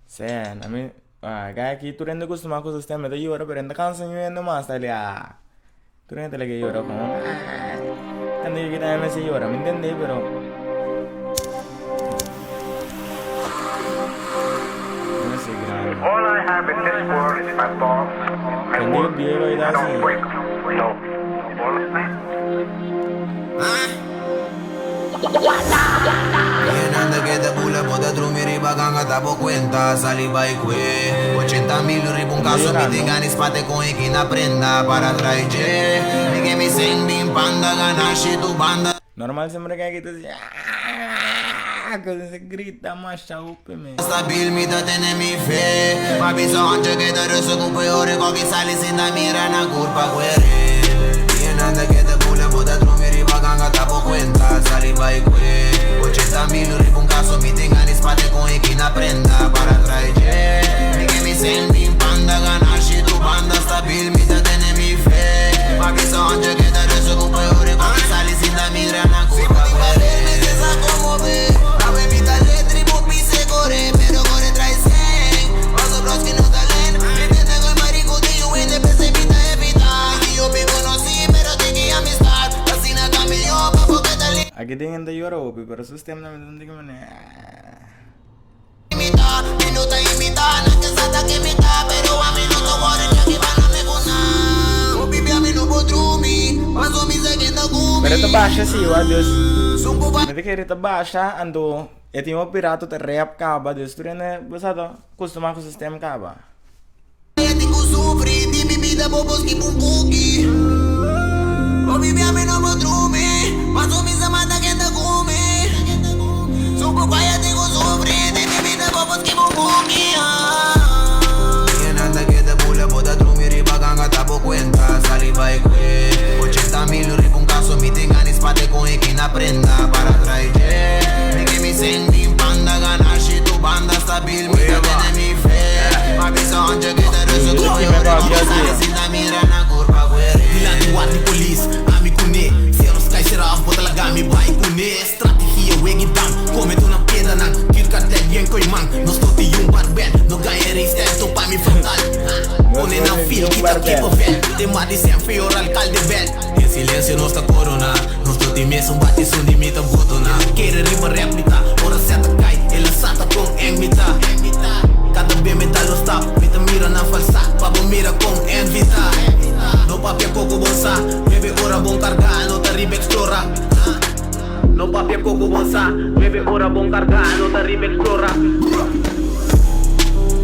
Sea, a mí, ah, acá aquí tú rende acostumbrado con su sistema, te llora, pero en cansa yo más, dale, ah. Tú rende le que llora como, ah. Cuando yo quiero me se llora, ¿me entiendes? Pero. No sé, grave. All I have in this world is my boss, my Cuando work, yo veo and I así. don't break no. All Llenando que te pule, bote trumi, riba ganga, tapo cuenta, saliva y cue. 80 mil riba un caso, mi tengan espate con equina prenda para traer. Ni que mi sending panda, ganashi tu banda. Normal siempre que aquí te dice, ah, que se grita más, chau, me. Stabil, mi te tiene mi fe. Papi, son que te rezo con peores, con que sale sin la mira, na culpa, güere. Llenando que te pule, bote trumi, riba ganga, tapo cuenta, saliva y cue. 80 mil riba un caso, mi tengan espate con equina prenda para traer. Ni que mi sending panda, ganashi tu banda, stabil, mi te tiene mi fe. Papi, son que te rezo con peores, con que sale sin la mira, na culpa, güere. Como ve, abre mi talento, tribu, pise, corre, pero corre, trae sen. Paso, bros, que no talen. Mi te tengo el marico, de yo, en el PC, evita, evita. Y yo vivo, no sí, pero te guía amistad. Así nada cambió, papo, que tal Aquí tienen de llora, opi, pero su sistema no me que me. imita, minuta imita, na que sata que imita, pero a mí no te worry, ni aquí van a me guna. O bibi a mí no podrumi, paso mi segundo gumi. Pero ito baixa sí, wa, dus. Me te ito baixa, ando, e tinha um pirata te rap caba, dus tu rende, basado, costuma com o sistema caba. Tengo sufri, di mi vida bobos que un cookie. O bibi a mí no podrumi, paso mi semana que te gumi. Supo vaya tengo sufri, di mi vida bobos que un cookie. Llenando que te pule, bota trumi, riba ganga, tapo cuenta, saliva y cue. 80 mil riba un caso, mi tengan espate con equina prenda para traer. Ni que mi sending panda, ganashi tu banda stabil, mi te tiene mi fe. Papi, son que te rezo con Sí, yo, me va, riba sí. sale sin la mira na curva, güere. Dilante wat die police, ami kune Zero sky será af, bota laga mi bai kune Strategia wegi dam, come tu na pedra nan Tiro cartel bien coi man, nos toti un barbel No ganha resistente, topa mi frontal Pone na bil Kita kepo vel Tema di sen feor alkalde bel Den silensio nos ta korona Nos no tin mes un bati sun di mi ta botona Kere riba rap mi ta Ora sèt ta kai El a sa ta kon eng mi ta Kada be mi dal un stap Mi ta mira nan falsa Pa bo mira kon envy ta No papia koko bon sa Nuebe ora bon karga No ta riba explora No papia koko bon sa Nuebe ora bon karga No ta riba explora.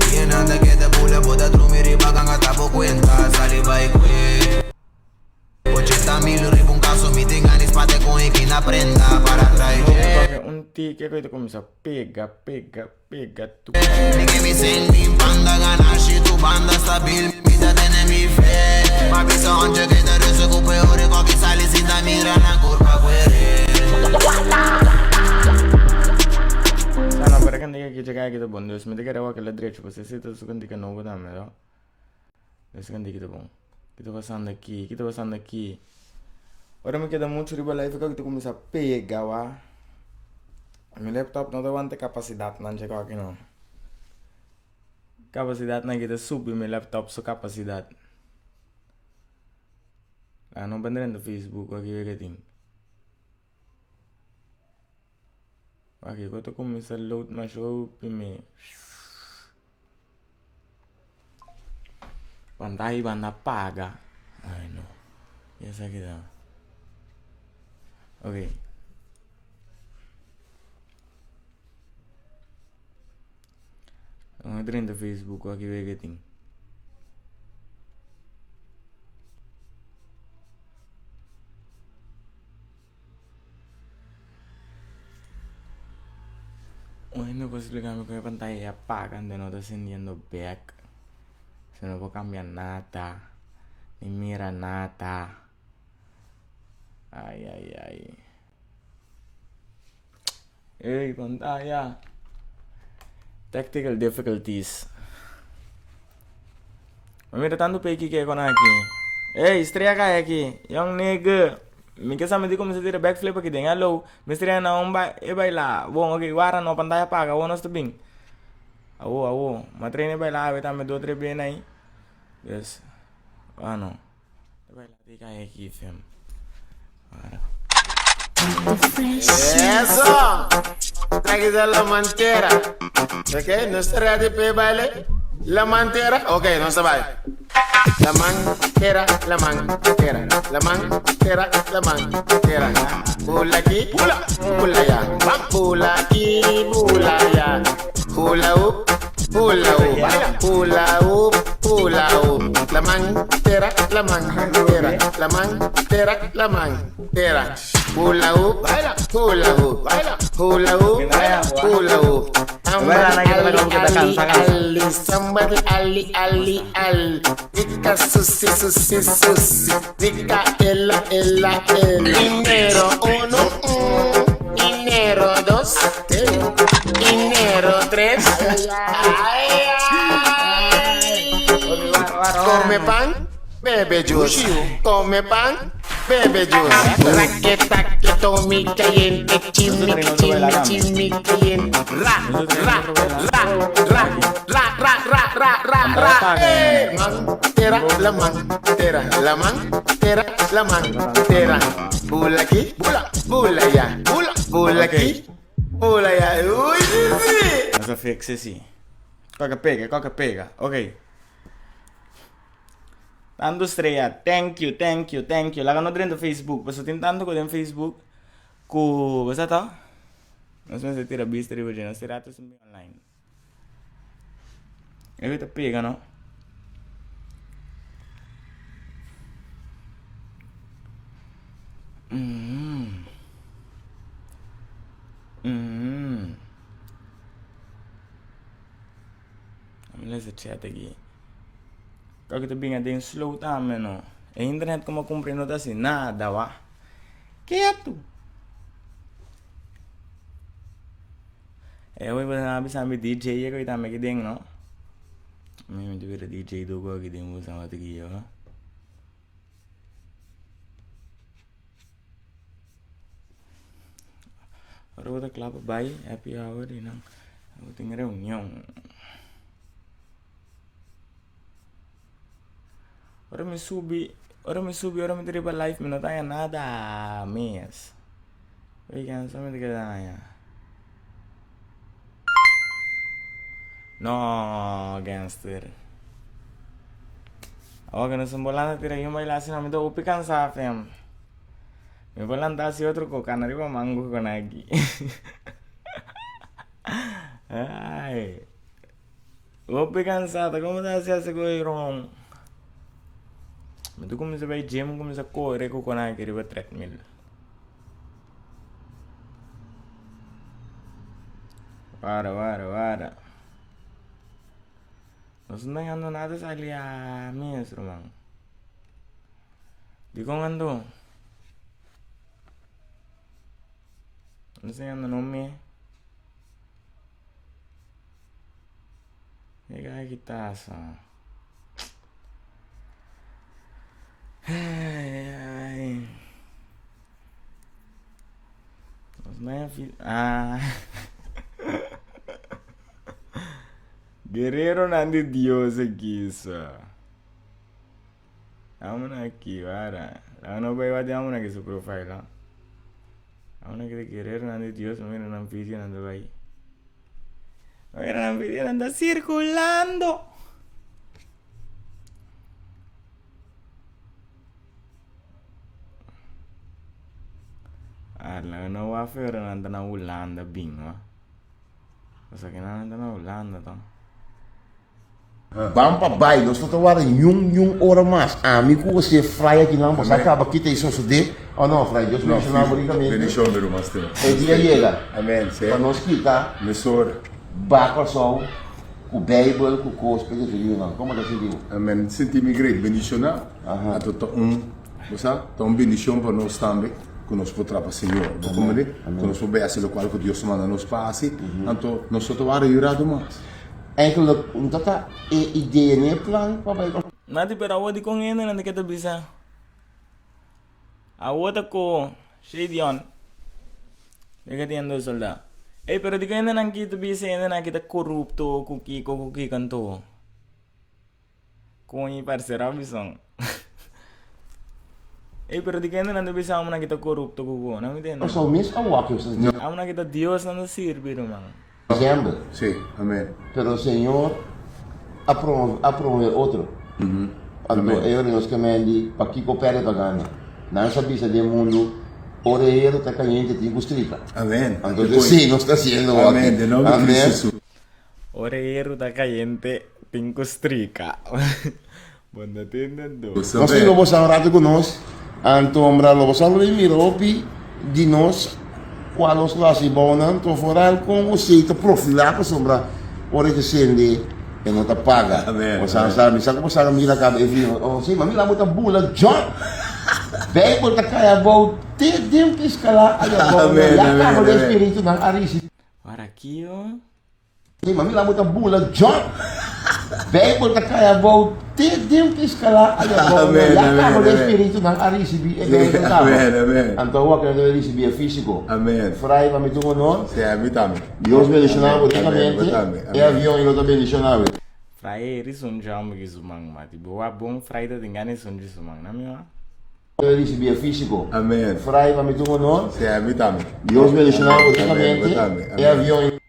Kiennan ta keda bula bo ta drumi riba ganga ta bo kuenta sali bai kue Ochenta mil riba un kaso mi tin ganis pa te kon e kina prenda para trai dje. Un tiki ku ta kuminsá pega pega pega tu. Mi ke mi senti banda ganashi tu banda stabil mi ta tene mi fe Ma bisa onche ke ta rese ku peore koki sali sin ta mira nan kurpa kuere. Sa no pero kantika ki chega aki ta bon dus mi ta kere wak el a drecho pasobra esei ta su kantika nobo tambe to dus kantika ta bon ki ta pasando aki ki ta pasando aki ora mi keda muchu riba live kok ta kuminsa pega wa mi laptop no ta wanta kapasidatnan dje kok no kapasidatnan ki ta subi mi laptop su kapasidat a no ban drenta facebook wak ke tin. Aki ku ta kuminsá load masha hopi mi Pantaya banda paga ay no esaki ta ok Ora drenta Facebook aki wega e tin. Un hende por explica mi con e pantalla ya paga ante no ta sintiendo bek. Se no por cambia nada, ni mira nada. Ay ay ay. Ey pantalla. Tactical difficulties. Ma mira tanto pe ki con aki. Ey, estrella cae aki. Young nigga. Mi ke sa mi di kuminsá tira backflip aki den. Hallo. Mi estrella na un ba e baila. Bon, ok, wara no pantalla paga. Awo nos ta bin. Awo, awo. Ma train e baila awe tambe do tres bena ahí. Dus, ah no. E baila di cae aki, fam. Wara. Eso! Traki sa la mantera. Ok, nos ta ready pa e baile? La mantera? Ok, nos ta bai. La mantera, la mantera, la mantera, la mantera. Bula aki, bula, bula ya. Bula aki, bula ya. Hula hoop, hula hoop, hula hoop, hula hoop. La mantera, la mantera, la mantera, la mantera. Hula hoop, hula hoop, hula hoop, hula hoop. Somebody ali, ali, ali, somebody ali, ali, ali. Rica susi, susi, susi. Rica ela, ela, ela. Enero uno, enero dos, enero tres. Ay, ay. Come pan, bebe juice. Come pan, bebe juice. Raqueta que tomi caliente, chimi, chimi, chimi caliente. Ra, ra, ra, ra, ra, ra, ra, ra, ra, ra. Eh, mantera, la mantera, la mantera, la mantera. Bula aki, bula, bula ya, bula, bula aki, bula ya. Uy, sí, sí. Nos a fix esi. Koke pega, koke pega. Ok. Tantu strea, thank you, thank you, thank you. Laga no drenta Facebook, pasobra tin tantu ku den Facebook ku bo sa to? Nos mester tira bista riba dje, nos tira atu sin bin online. E ta pega no. Mm. Mm. Mi lesa chat aki. Kòke ta bin aden slow tambe no. E internet ku mi a kumpra no ta hasi nada wak. Ketu. E hopi boso a bisa mi DJ e koe tambe aki den no. Mi mi ta bira DJ doko aki den boso a wak aki yo. Ora bo ta kla pa bai happy hour di nan bo tin reunion. Ora mi subi, ora mi subi, ora mi ta riba live mi no ta haña nada mes. Oigan, sa mi ta keda haña. No, gangster. Awor ku nos bolanta tira yun baila asina mi ta hopi kansa fam. Mi por lanta hasi otro ko kana riba mango kon aki. Ay. Hopi kansa ta komo ta hasi hasi ku e ron. Mi ta kuminsa bai gym kuminsa kore ku kon aki riba treadmill. Wara wara wara. Nos no ta nada sali a mes ruman. Dikon anto? No ta no me. Llega aki tasa. Ai ai. Nos maya fi ah. Guerreronan di Dios aki sa. Amuna aki wara. Laga no bai wak den amuna aki su profile ha. Amuna aki ta guerreronan di Dios mi mira nan video nan ta bai. Mi mira nan video nan ta circulando. Ah, laga no wak feo nan ta na Hulanda bin wa. Pasobra nan ta na Hulanda to. Ban pa bai, nos no ta warda niun niun ora mas. Ami ku José Fray akinan, boso a kaba kita i sosodé. Oh no, Fray, Dios bendishoná bo rikamente. Bendishon mi ruman stima. E dia yega Amen, sí. pa nos kita Mesora. ba Kòrsou ku Beibel, ku kos pa e referidonan. Komo ta sinti bo? Amen. Sinti mi great. Bendishoná. Anto ta un, bo sa, ta un bendishon pa nos tambe ku nos por trapa Señor. Bo komprendé? Ku nos por bai hasi lokual ku Dios manda nos pa hasi. Anto nos no ta warda yurado mas. Eigenlijk un ta ta e idea ni e plan pa bai. Nati pero awo dikon hende nan ta ke ta bisa awo ta ko Shadion e ke tin dos solda ey pero dikon hende nan ki ta bisa hende nan ki ta korupto ku kiko ku kiko anto Koñi parse Robinson ey pero dikon hende nan ta bisa amo nan ki ta korupto ku ko nan mi tende Pasobra mes a wak yo sa amo nan ki ta Dios nan ta sirbi ruman. December. Sí, amén. Pero Señor a promove, a promove otro. Anto e ora nos ke mendi, pakiko perde pa gana? Nan sa bisa den mundu, ora e hero ta kayente tin ku strika. Amén. Anto esei nos ta hasiendo aki. Amén, den nomber di Cristo Jesús. Ora e hero ta kayente tin ku strika. Bo no tende anto. Nos tin lo bosa un rato ku nos, anto ombra lo bosa lo mira hopi di nos kua nos lo hasi bounan, anto foral kon osei ta profilá pasobra ora e ta sende e no ta paga. Bosa sa mi sa ku bosa a mira kaba e video, oh si, ma mira bo ta bula jòp! Beibel ta kai abou te den piskala ai abou nan, ya kaba den spiritunan a risi. Ora kio? Si, ma mira bo ta bula jòp. Beibel ta kai abou te den piskala ai abou nan. Ya kaba den spiritunan a risibí e Beibel kaba. Anto awor ke nan ta risibí e físiko. Fray, pa mi ta un honor. Dios bendishoná bo rikamente. E avion i lo ta bendishoná bo. Fray e risun jòmber ki su man mati. Bo wak bon fray ta tin gana e sunchi su man, na mi wak? Ricibi e fisico. Amen. Fray pa mi ta un honor. Si a mi tambe. Dios bendiciona bo ricamente. E avion y.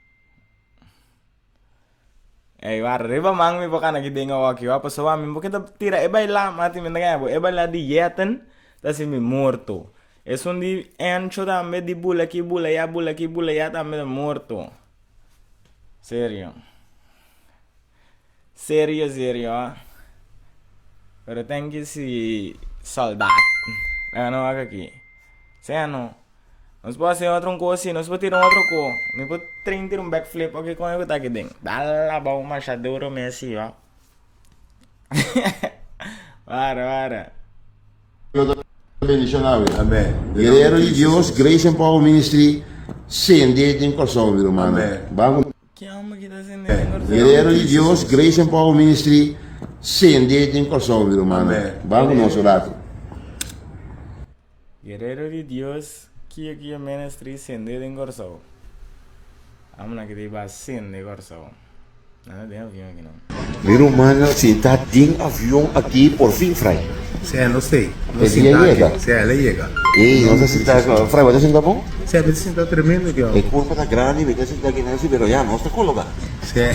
Ey wara riba man mi por kana ki den awoki wa pasobra mi por keda tira e baila mati mi ta gana bo e baila di yeten ta hasi mi morto esun di encho tambe di bula aki bula ya bula aki bula ya tambe ta morto serio. Serio serio ah. Pero ten ki si soldat. Laga no wak aki. Sea no. Nos por hasi otro un kos si, nos por tira un otro ko. Mi por train tira un backflip oke kon ku ta aki den. Dal abou masha duro mes si oh. Wara wara. Bendiciona we. Amen. Guerrero di Dios, Grace and Power Ministry, sende den Kòrsou mi rumannan. Amen. Ban ku. Ki homber ki ta sende den Kòrsou? Guerrero di Dios, Grace and Power Ministry, sende den Kòrsou mi rumannan. Amen. Ban ku nos un ratu. Guerrero di Dios, Kio Kio Ministry sende den Kòrsou. Amonan ki ta iba sende Kòrsou. Nada den avion aki no. Mi rumannan sinta den avion aki por fin fray. Sea no sé, no E dia sinta aki. yega. Sea el a yega. Ey, nos a sinta, fray bo ta sinta bon? Sea mi ta sinta tremendo aki E curpa ta grandi, mi ta sinta aki nan si, pero ya nos ta coloca. Sea,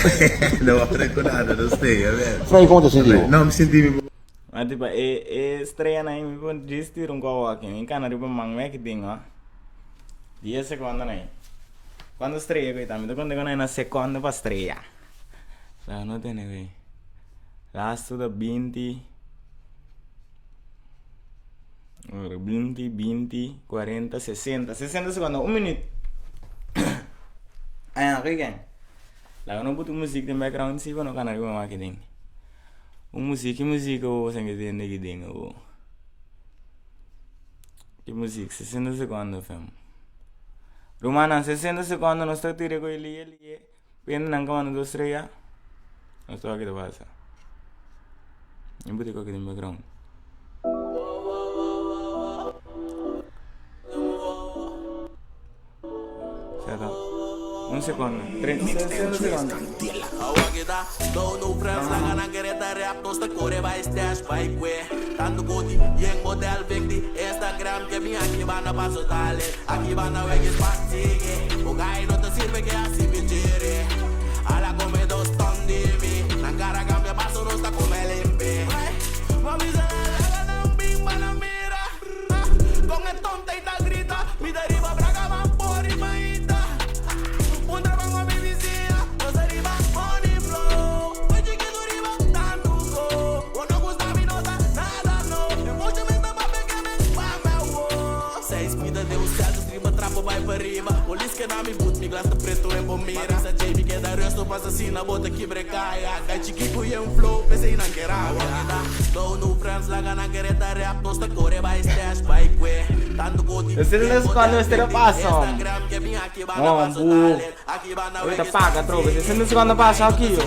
no wak cu nada, no sé, a ver. Fray, como ta sinti bo? No, mi sinti mi bon. Ma tipo e e streanan ei mi por djis tira un kobo aki, mi cana riba man mi aki tin ho. Dies secondonan ei. Cuando strea cu ei ta? Mi ta conta cu nan ei na secondo pa strea. Laga no tene cu ei. Lastu ta binti, ora binti, binti, cuarenta, sesenta. Sesenta secondo, un minuut. Aña, oké gang. Laga no put un muziek den background si pa no cana riba man aki den. Un muziek, ki muziek bo boso ke tende aki den awo? Ki muziek? 60 secondo fem. Rumannan, 60 secondo nos ta tira ku e lie lie. Pende nan ka manda dos strea. Nos ta wak ki ta pasa. Mi put e koki den background. Seta. Un secondo. Tre, 60 secondo. Esei no cuando este lo pasa hom. Hom bu. Ahorita paga atrobe. Esei no cuando pasa aki yo.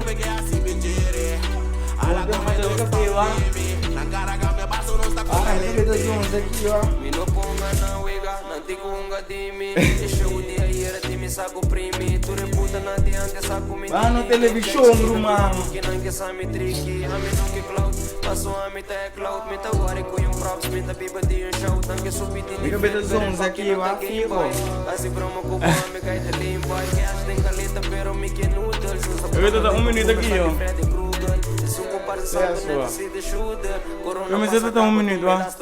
Ba na television ruman. Mi ka beta zonz aki wa fiho. Mi beta ta un minuut aki yo. Sea sua. Yo mi seta ta un minuut wa.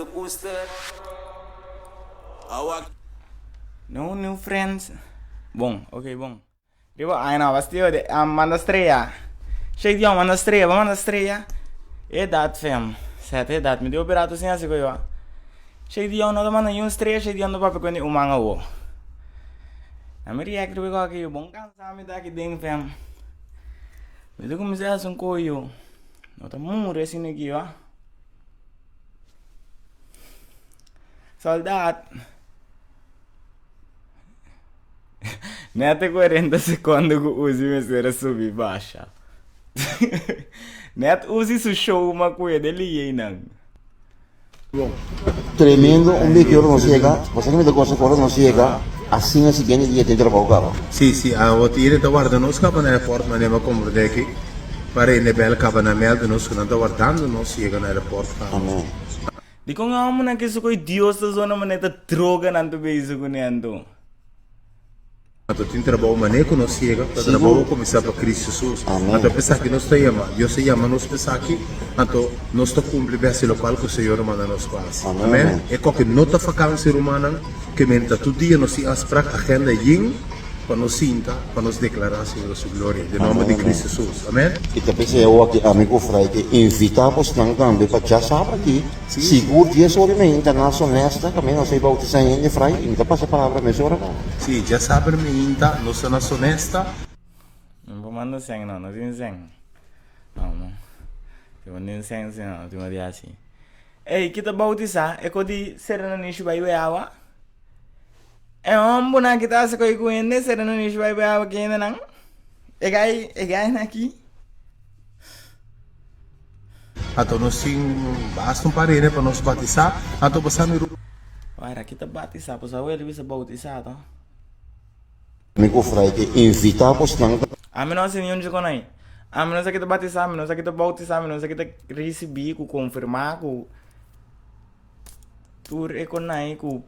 No new friends. Bon, ok bon. Riba ay no bastio de a manda strea. Shake dion manda strea, ba manda strea. E dat fem. Sete e dat mi di operato sin hasi koyo. Shake dion no ta manda ni un strea, shake dion ta papia ku ni un man awo. Na mi react riba ko aki bon kansa mi ta aki den fem. Mi ta kuminsá hasi un koyo. No ta muri asina aki wa. Soldat. Net e 40 secondo ku Uzi mester a subi basha. Net Uzi su show ma ku e de lieinan. Tremendo un beki ora nos yega, bo sa ki mi ta gosa ku ora nos yega asina siguiente dia tin trabou kaba. Si, si, awo tire ta warda nos kaba na airport manera mi a komprende aki pa rende bel kaba na mel di nos ku nan ta wardando nos yega na airport kaba. Amen. Dikon e homonan ke sokoi Dios ta zona manera ta droga nan ta bezig kuné anto? Anto tin trabou manera ku nos yega ta trabou a kuminsá pa Kristu Jesus. Anto p'esaki nos ta yama, Dios a yama nos p'esaki, anto nos ta kumpli be hasi lokual ku Señor a manda nos pa hasi. Amen. E koke no ta fakansi rumannan, ke menta tur dia nos tin afsprak, agenda yin. Pa nos sinta, pa nos deklará Señor su gloria, den nomber di Cristo Jesus. Amen. I ta p'esei awor aki ami ku Fray ke invitá bosnan tambe pa djasabra aki, sigur dies ora i meinta na Sonesta, kaminda nos a bautisá hende, Fray, i mi ta pasa e palabra mesora pa. Sí, djasabra meinta nos ta na Sonesta. Mi por manda sèn no, no tin sèn. Amo. Si bo tin sèn si no, no tin bo di hasi. Ey, ki ta bautisá? E ko di Serena Nishi bai bai awa? E hombernan ki ta hasi koi ku hende sera no nishi bai bai awa ki hendenan. E gai e gainan aki. Anto nos tin basta un par hende pa nos batisá. Anto bo sa mi ru. Wara ki ta batisá pasobra awel bisa bautisá to. Mi ku Fray ke invitá bosnan. Ami no hasi niun dje konai. Ami no sa ki ta batisá, mi no sa ki ta boutisá, mi no sa ki ta risibí ku konfirmá ku tur e konai ku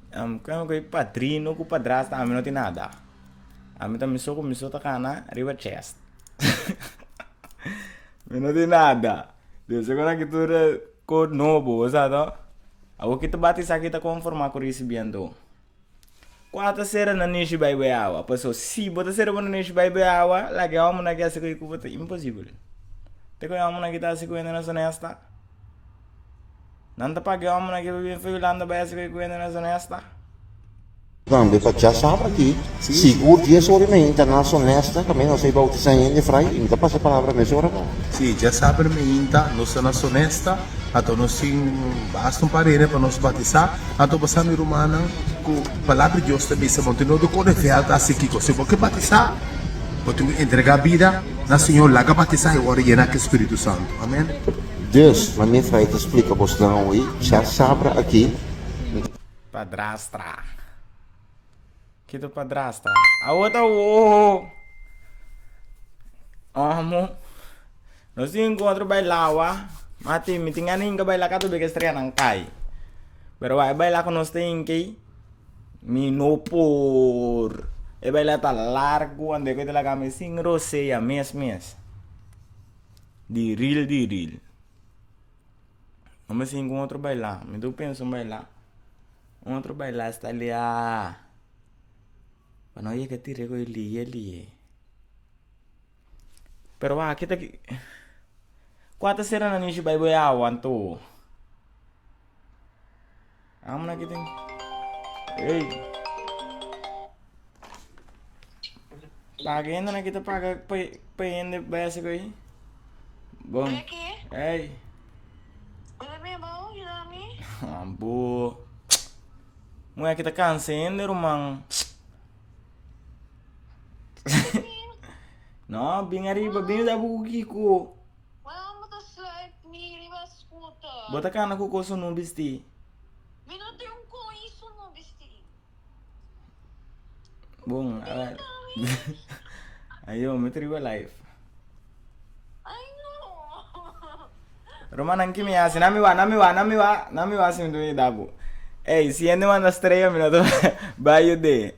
ku e padrino ku padrastro ami no tin nada. Ami ta mi so ku mi so ta kana riba chest. Mi no tin nada. Dios e kona ki tur e ko nobo, bo sa to? Awor ki ta batisá ki ta konformá ku risibí anto? Kua ta sera na nishi bai bai awa? Paso si bo ta sera bo na nishi bai bai awa, laga e homonan ki hasi ku bo ta imposibel. Te ku e homonan ki ta hasi ku hende na sonesta? Nan ta paga e homonan ki pa bin for Hulanda bai hasi ku hende na sonesta? Tambe pa djasabra aki, sigur dies ora i meinta na Sonesta kaminda nos a bautisá hende frai i mi ta pasa e palabra mesora bo. Si, djasabra meinta nos ta na Sonesta. Anto nos tin basta un par hende pa nos batisá. Anto bo sa mi rumannan ku Palabra di Dios ta bisa bo tin no di kore vèlt hasi kiko. Si bo ke batisá, bo tin ku entregá bida na Señor, laga batisá i wòrdu yená ku e Spiritu Santu. Amèn. Dus, manera Fray ta splika bosnan awe, djasabra aki. Padrastra. Kito padrastra. Awo ta wo. Amo. Nos tin encuentro bailawa. Mati, mi tin gana hinka baila kato beke estrella nan kai. Pero wa e baila ku nos ta hinka mi no por. E baila ta largo ande ku e ta laga mi sin rosea mes mes. Di real di real. No me sin ku otro baila. Mi ta pensa un baila. Un otro baila sta lia. Pa no yega tira ku e lie lie. Pero aki ta ki. Kua ta sera na nishi bai bo e awa anto? Amo na ki tin. Ey. Paga hende na ki ta paga pa pa hende bai hasi ku ei. Bon. Ey. Ambo. Muhé ki ta kansa hende ruman. No, bin ariba, bin yuda bo ku kiko. Bo ta kana ku kos sunu bisti. Bon, a ver. Ayo, mi ta riba live. Rumannan ki mi hasi? Na mi wa, na mi wa, na mi wa, na mi wa si mi ta yuda bo. Ey, si hende manda strella mi no ta bai yud'é.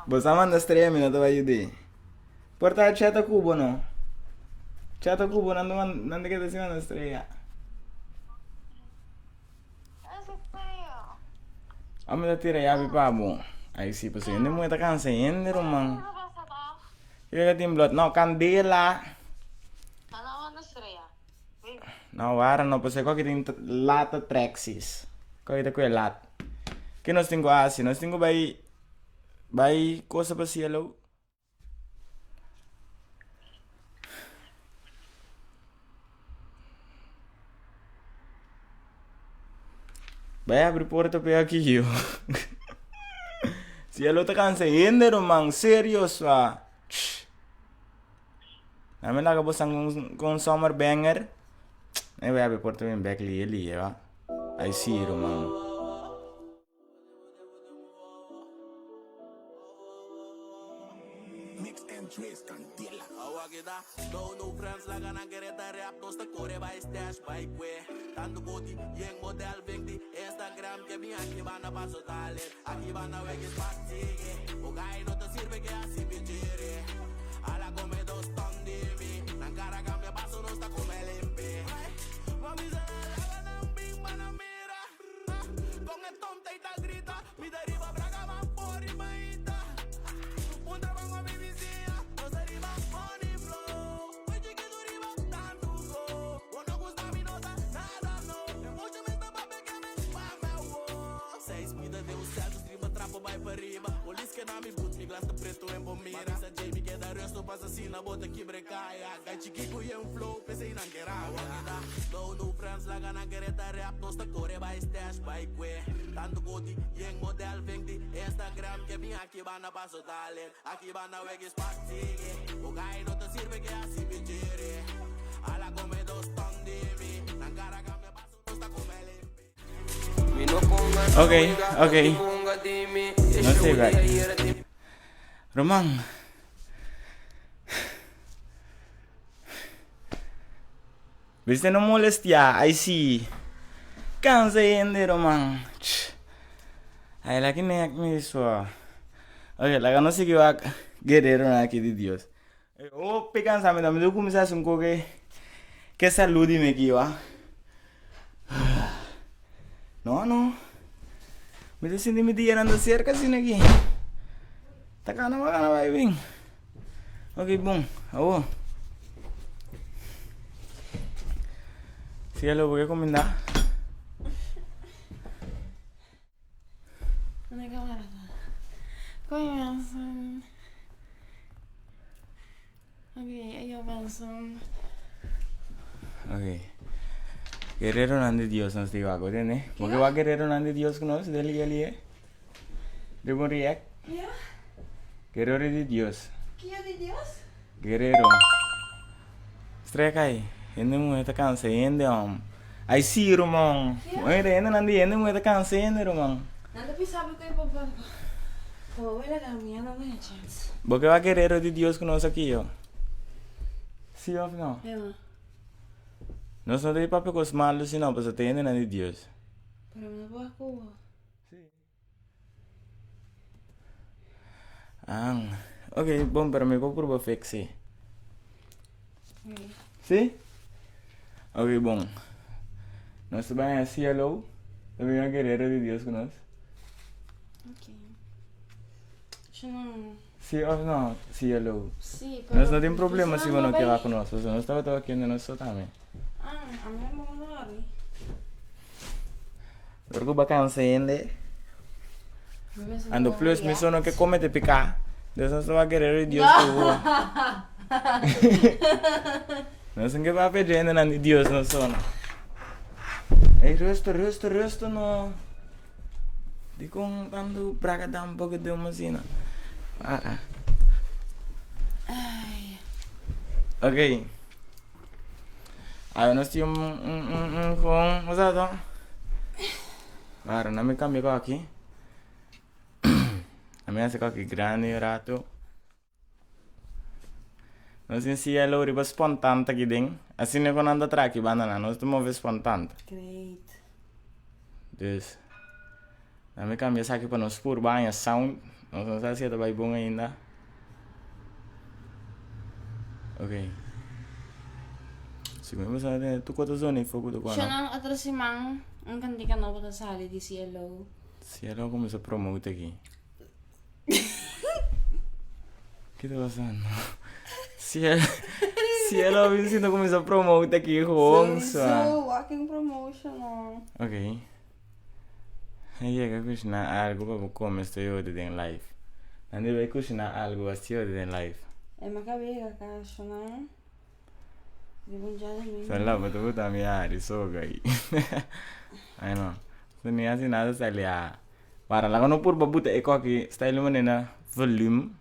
Bo sa manda strella mi no ta bai yud'é. Por ta chata ku bo no. Chata ku bo nan ta nan ta keda si manda strella. Ame ta tira yabi pa bo. Ay si pasobra hende muhé ta kansa hende ruman. Kiko ka tin blot? No, kandela. No, wara no, pasobra koki tin lata traxis. Koki ta kue lat. Ke nos tin ku hasi? Nos tin ku bai bai kosa pa cielo. Bai abri porta pe aki yo. Cielo ta cansa hende ruman, serios wa. Nami laga bo san con summer banger. Bai abri porta bin bek liye liye wa. Ai si ruman. Ok, ok. No sé, bek. Roman. Viste no molestia, ai si. Cansa hende ruman. Ai la ki nek mi so. Ok, laga nos sigui wak guerreronan aki di Dios. Hopi cansa mi ta, mi ta cuminsa haci un koke ke salud di mi aki wak. No, no. Mi ta sinti mi dianan ta cerca asina aki. Ta cana pa cana bai bin. Ok, bon. Awo. Cielo, bo ke kumindá? Ok. Guerreronan di Dios nos di wak, tende? Bo ke wak guerreronan di Dios ku nos del lié? Riba un react? Guerrero di Dios. Kio di Dios? Guerrero. Strek ai. Hende muhe ta cansa hende om. Ai si ruman. Oye hende nan di hende muhe ta cansa hende ruman. Nan ta bisa bo ku e papa bo wela la mia no me chance. Bo ke wak guerrero di Dios ku nos aki yo? Si of no? Ja. Nos no ta di papia kos malu si no pasobra ta hende nan di Dios. Pero mi no por wak ku bo. Ah, ok, bon, pero mi por prueba fix sí. Sí? Ok, bon. Nos ta bai a cielo. Ta bin un guerrero di Dios ku nos. Ok. Yo no. Sí of no, cielo? Sí, pero. Nos no tin problema si bo no ke wak ku nos, pasobra nos tabata wakiendo nos so tambe. Ah, a mi no a worry. Dor ku bo kansa hende. Ando plus mi so no ke komete piká. Des nos ta wak guerero di Dios ku bo. Nos no ke papia di hendenan di Dios nos so no. Ey rustu rustu rustu no. Dikon tantu brakadan bo ke dum asina. Para. Ok. Awe nos tin un un un un con cosa to? Claro, na mi cambia coki. A mi hace coki grandi un rato. Nos tin cielo riba spontan ta aki den. Asina cu nan ta traha aki banda nan. Nos ta move spontan. Great. Dus, na mi cambia esaki pa nos purba haña sound. Nos no sa si e ta bay bon ainda. Ok. Si mi boso tene tur kos ta zona i foku ta kua no. Shonnan otro siman un kantika nobo ta sali di CLO. CLO a kuminsá promote aki. Ki ta pasando? CLO CLO a bin sinta kuminsá promote aki gewoon sa. Sowieso walking promotion no. Ok. A yega kushiná algu pa bo kome estoy odi den live. Nan debe kushiná algu así odi den live. E ma kabe yega kasha nan. Riba un djadumingu. Sa laba ta bota mi ari soga ahí. Ay no. So ni hasi nada sali a. Para laga no purba buta e koki style manera volume.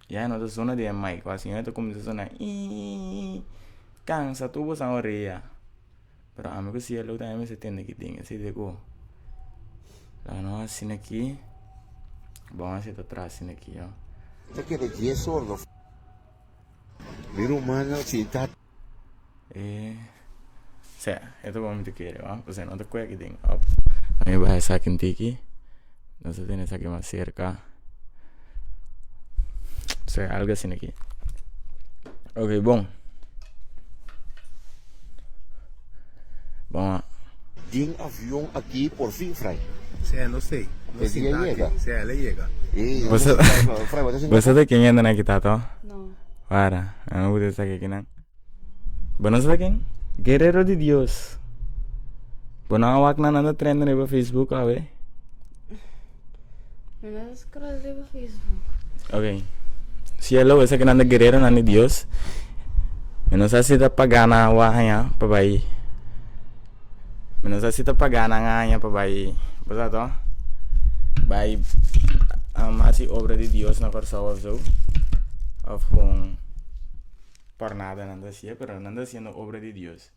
Ya no ta zona di e mic, o asina ta kuminsá sona iiii kansa tur boso orea. Pero ami ku cielo tambe mester tende ki tin esei de ku laga no asina aki bon hasi ta traha asina aki yo. Ta keda dje sordo. Mi rumannan si ta. E sea, e ta bon mi ta kere wa, pasobra no ta kue aki den op. Ami baha esaki un tiki, nos ta tene esaki mas serka. Sea, algo asina aki. Ok, bon. Bon. Den avion aki por fin frai. Sea no sei, no E dia sinta aki. yega. Sea el a yega. Ey, Bo no sa, sinta, frai, bo ta sinta bo sa ta ken yanda na kita to? No. Para, a mi gusta esaki akinan. Bo no sa ken? Guerrero di Dios. Bo no a wak nan nan ta trend riba Facebook awe? Mi no ta scroll riba Facebook. Ok. Cielo, esaki nan ta guerrero nan di Dios. Mi no sa si ta paga nan awa haña pa bai. Mi no sa si ta paga nan haña pa bai, bo sa to? Bai hasi obra di Dios na Kòrsou of zo. Of kon. Por nada nan ta hacié, pero nan ta haciendo obra di Dios.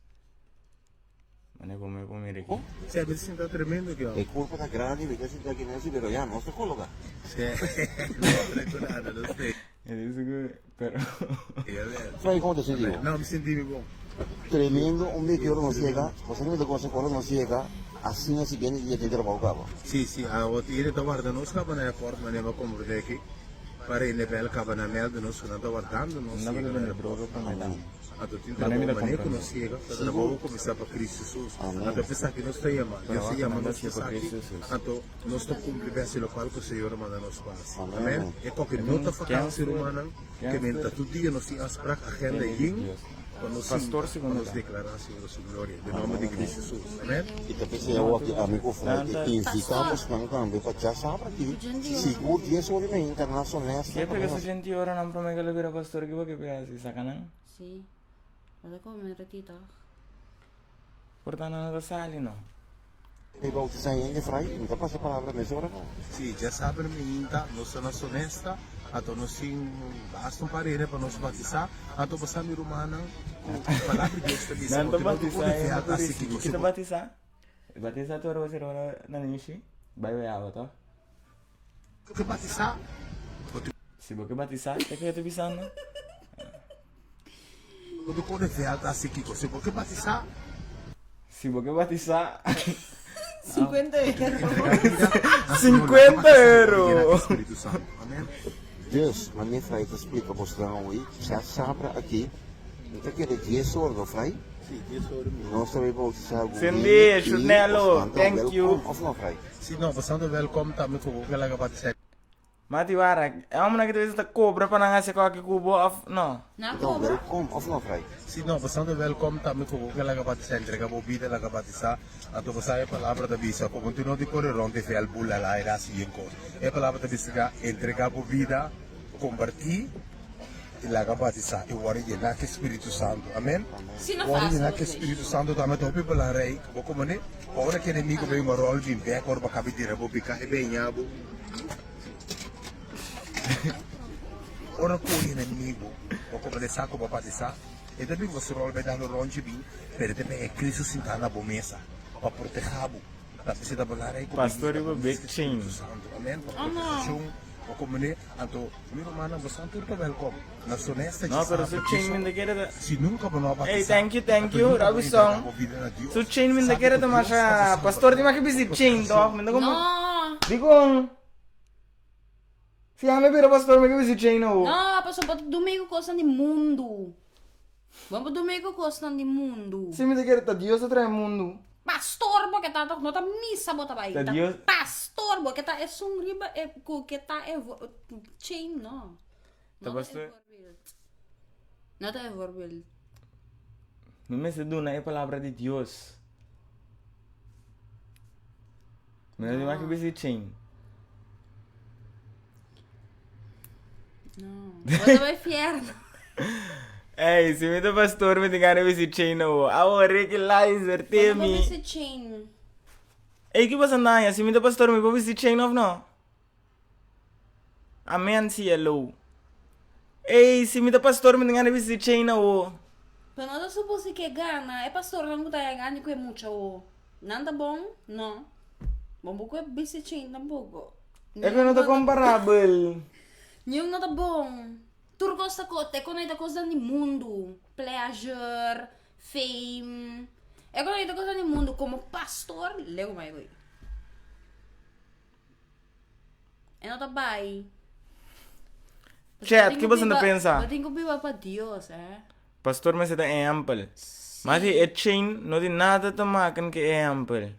Mane bo me por mira aki. Si, mi ta sinta tremendo aki E curpa ta grandi, mi ta sinta aki nesi, pero ya, nos ta coloca. Si, no trae cu nada, no sé. E dice cu, pero. Fray, como ta sinti bo? No, mi sinti mi bon. Tremendo, un bia ki ora nos yega, bo sa ki mi ta gosa cu ora nos yega, asina siguiente dia tin trabao caba. Si, si, awo tire ta warda nos caba na airport, mane bo comprende aki, pa rende bel caba na meldo nos cu nan ta wardando nos No yega ta na bende airport. droga pa mi Amen. Anto tin Mane mi trabou ta mane ku comprende. nos yega, ta trabou ku kuminsá pa Kristu Hesus. Anto p'esaki nos ta yama, Dios ta yama nos p'esaki, anto nos ta kumpli bes e lokual ku Señor a manda nos pa hasi. Amen. E koke no ta fakansi, rumannan, ke men ta tur dia nos tin afsprak, agenda yin, pa nos sinta, pa nos deklará Señor su gloria. Den nòmber di Kristu Hesus. Amen. I ta p'esei awor ki ami ku Fray te invitá bosnan tambe pa djasabra aki, sigur dies ora i meinta na Sonesta Ke pa pega nos. su djenti ora nan prome ke lo bira pastor ki bo ke pega si saka nan? Sí. Bo ta come un ratito. Por ta nan no ta sali no. Mi bautisá hende Fray, mi ta pasa palabra mesora no. Sí, djasabra meinta nos ta na Sonesta, anto nos tin basta un par hende pa nos batisá, anto bo sa mi rumannan ku palabra di Dios ta bisa Nan ta ku no ta batisá pone hende vèlt tur hasi isi. kiko Ki si ta bo. batisá? Batisá tur ora bo ser ora na nishi? Bai bai awa to. Ke batisá, bo tin. Si bo ke batisá, ke ke yo ta bisando? Bo ta pone vèlt hasi kiko si bo ke batisá. Si bo ke batisá. 50 euro. 50 euro. Spiritu Santu. Amen. Dus, mane Fray ta splika bosnan awe, sa sabra aki, mi ta kere dies ora, no Fray? Si, dies ora mi. Nos ta bay bautisa algun Cindy, hende i Shurnelo, bosnan ta thank you. welkom, of no Fray? Si, no, bosnan ta welkom tambe ku bo ke laga batisá. Mati wara, e hombernan ki ta bisa ta cobra pa nan haci koki cu bo of no? Nan Ta cobra? welkom of no Fray? Si no, boso ta welkom tambe cu bo ke laga batisa, entrega bo bida laga batisa, anto bo sa e palabra ta bisa cu bo no di core rond e vel bula al aire haci yen cos. E palabra ta bisa ca entrega bo bida, comparti y laga batisa y worde yena cu e Spiritu Santo. Amen. Si no Worde fácil, yena cu e bo Spiritu Santo tambe ta hopi belangrijk. Bo como ne, ora cu enemigo bay un rol bin bek ora bo caba di tira bo pica e beña bo. Ora ku enemigu bo komedesá ku bo batisá, e ta bin ku su ròl bai dal un ròntje bin, pero e ta bin e Kristu sintá na bo mesa pa protehá bo. Ta p'esei ta belangrijk ku bo Pastor yega riba bo big mes ku chain. Spiritu Santu. Amen. Pa protehashon bo komedé. Anto, mi rumannan, boso tur ta wèlkòm na Sonesta No, pero su djasabra chain djes mi ta ora. kere ta. Si nunka bo no a Hey, batisá, thank you, thank anto you, nunka bo Robinson. entregá bo bida na Dios. Su chain mi ta Sabi kere ku ta Dios masha. ta bo Pastor di Salbador, maki bisti bo chain protehashon. toch? Mi ta como. No. Dikon? Si ami bira pastor mi ke bisti chain awo. No, pasobra bo ta dumi ku kosnan di mundu. Bo por dumi ku kosnan di mundu. Si mi ta kere ta Dios ta trae mundu. Pastor bo ke ta tok no ta misa bo ta bai. Ta Dios. Pastor bo ke ta esun riba e ku ke ta e chain no. Ta No ta e pastor. voorbeeld. No ta e voorbeeld. Mi mester duna e palabra di Dios. Mi no tin mas ke bisti chain. No. Bo ta bai fierno. Ey, si mi ta pastor mi tin gana bisti chain awo. Awo Ricky Lizer, Bo no por Timmy. bisti chain. Ey, ki pasa Naya? Si mi ta pastor mi por bisti chain of no? Amen cielo. Ey, si mi ta pastor mi tin gana bisti chain awo. Pero no ta suposi ke gana. E pastornan ku ta gana ku e mucha awo. Nan ta bon? No. Bon bo ku e bisti chain tampoko. E ku no ta komparabel. Niun no ta bon. Tur kos ta ko, te konai ta kosnan di mundu. Pleasure, fame. E konai ta kosnan di mundu. Komo pastor, lego mai koe. E no ta bai. Chat, ki boso ta pensa? Bo tin ku biba pa Dios, eh. Pastor mester ta ehempel. Mas di e chain no tin nada te maken ku e ehempel.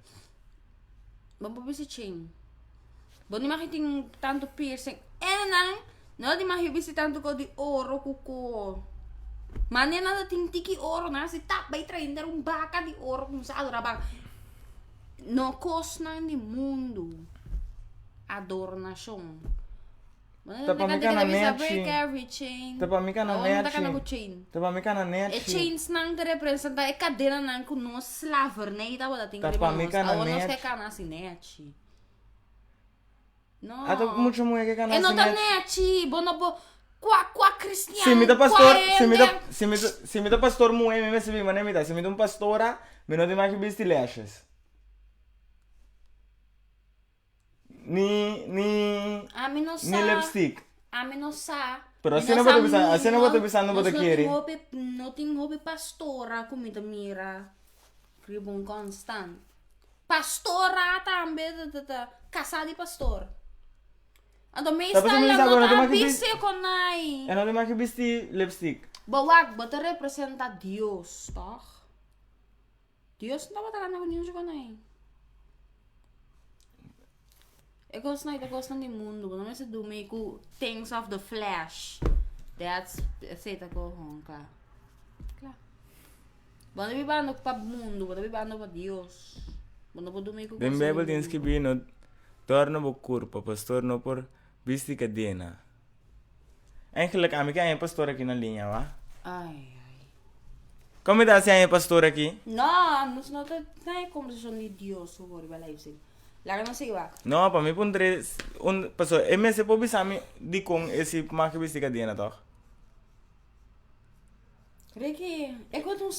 Bo por bisa chain. Bo no imagina tin tantu piercing. E nan no ta imagina bisa tantu ko di oro ku ko. Mane nan ta tin tiki oro nan si tap bai trae henter un baka di oro kumsa adora baka. No kosnan di mundu. Adornashon. Ta pa mi kana nechi. Ta pa mi kana nechi. Ta pa mi kana nechi. E chainsnan ta representa e kadenanan ku nos slavernij tabata tin Ta riba pa mi nos. kana Awor nos ke nechi. kana sin nechi. No. Ata mucha muhé ke kana E no sin ta nechi. nechi. Bo no por. Kua kua cristian? Si mi ta Kua pastor, si mi ta, hende? si mi ta, si mi ta pastor muhé mi mester bin manera mi ta. Si mi ta un pastora, mi no tin mag bisti lashes. Ni, ni, Ami no ni sa. lipstick. Ami no sa. Pero Mi asina no bo sa ta bisa, asina bo ta no, bisando bo nos ta no kere. tin hopi, no tin hopi pastora ku mi ta mira riba un constant. Pastora tambe ta ta ta kasá di pastor. Anto Ta meestal pasobra mi nan sa no bo no ta tin mag bisa bisti, kon nai. e no tin mag bisti lipstick. Bo wak, bo ta representa Dios, toch? Dios no tabata gana ku niun con nai. E kosnan ta kosnan di mundu, bo no mester do mee ku things of the flesh. That's, esei ta ko hon, kla. Kla. Bo no ta bibando pa mundu, bo ta bibando pa Dios. Bo no por do mee ku Den kosnan di Bijbel tin mundu. skibí no torna bo kurpa, pastor no por bisti kadena. Eigenlijk ami ke haña pastor aki na liña, wa? Ai, ai. Kon mi ta hasi haña pastor aki? No, nos no ta na e kombersashon di Dios awor riba live stream. Laga nos sigui wak. No, pa mi puntra es un, pasobra e mester por bisa mi dikon e si mag bisti kadena tòg? Ricky, e ku ta un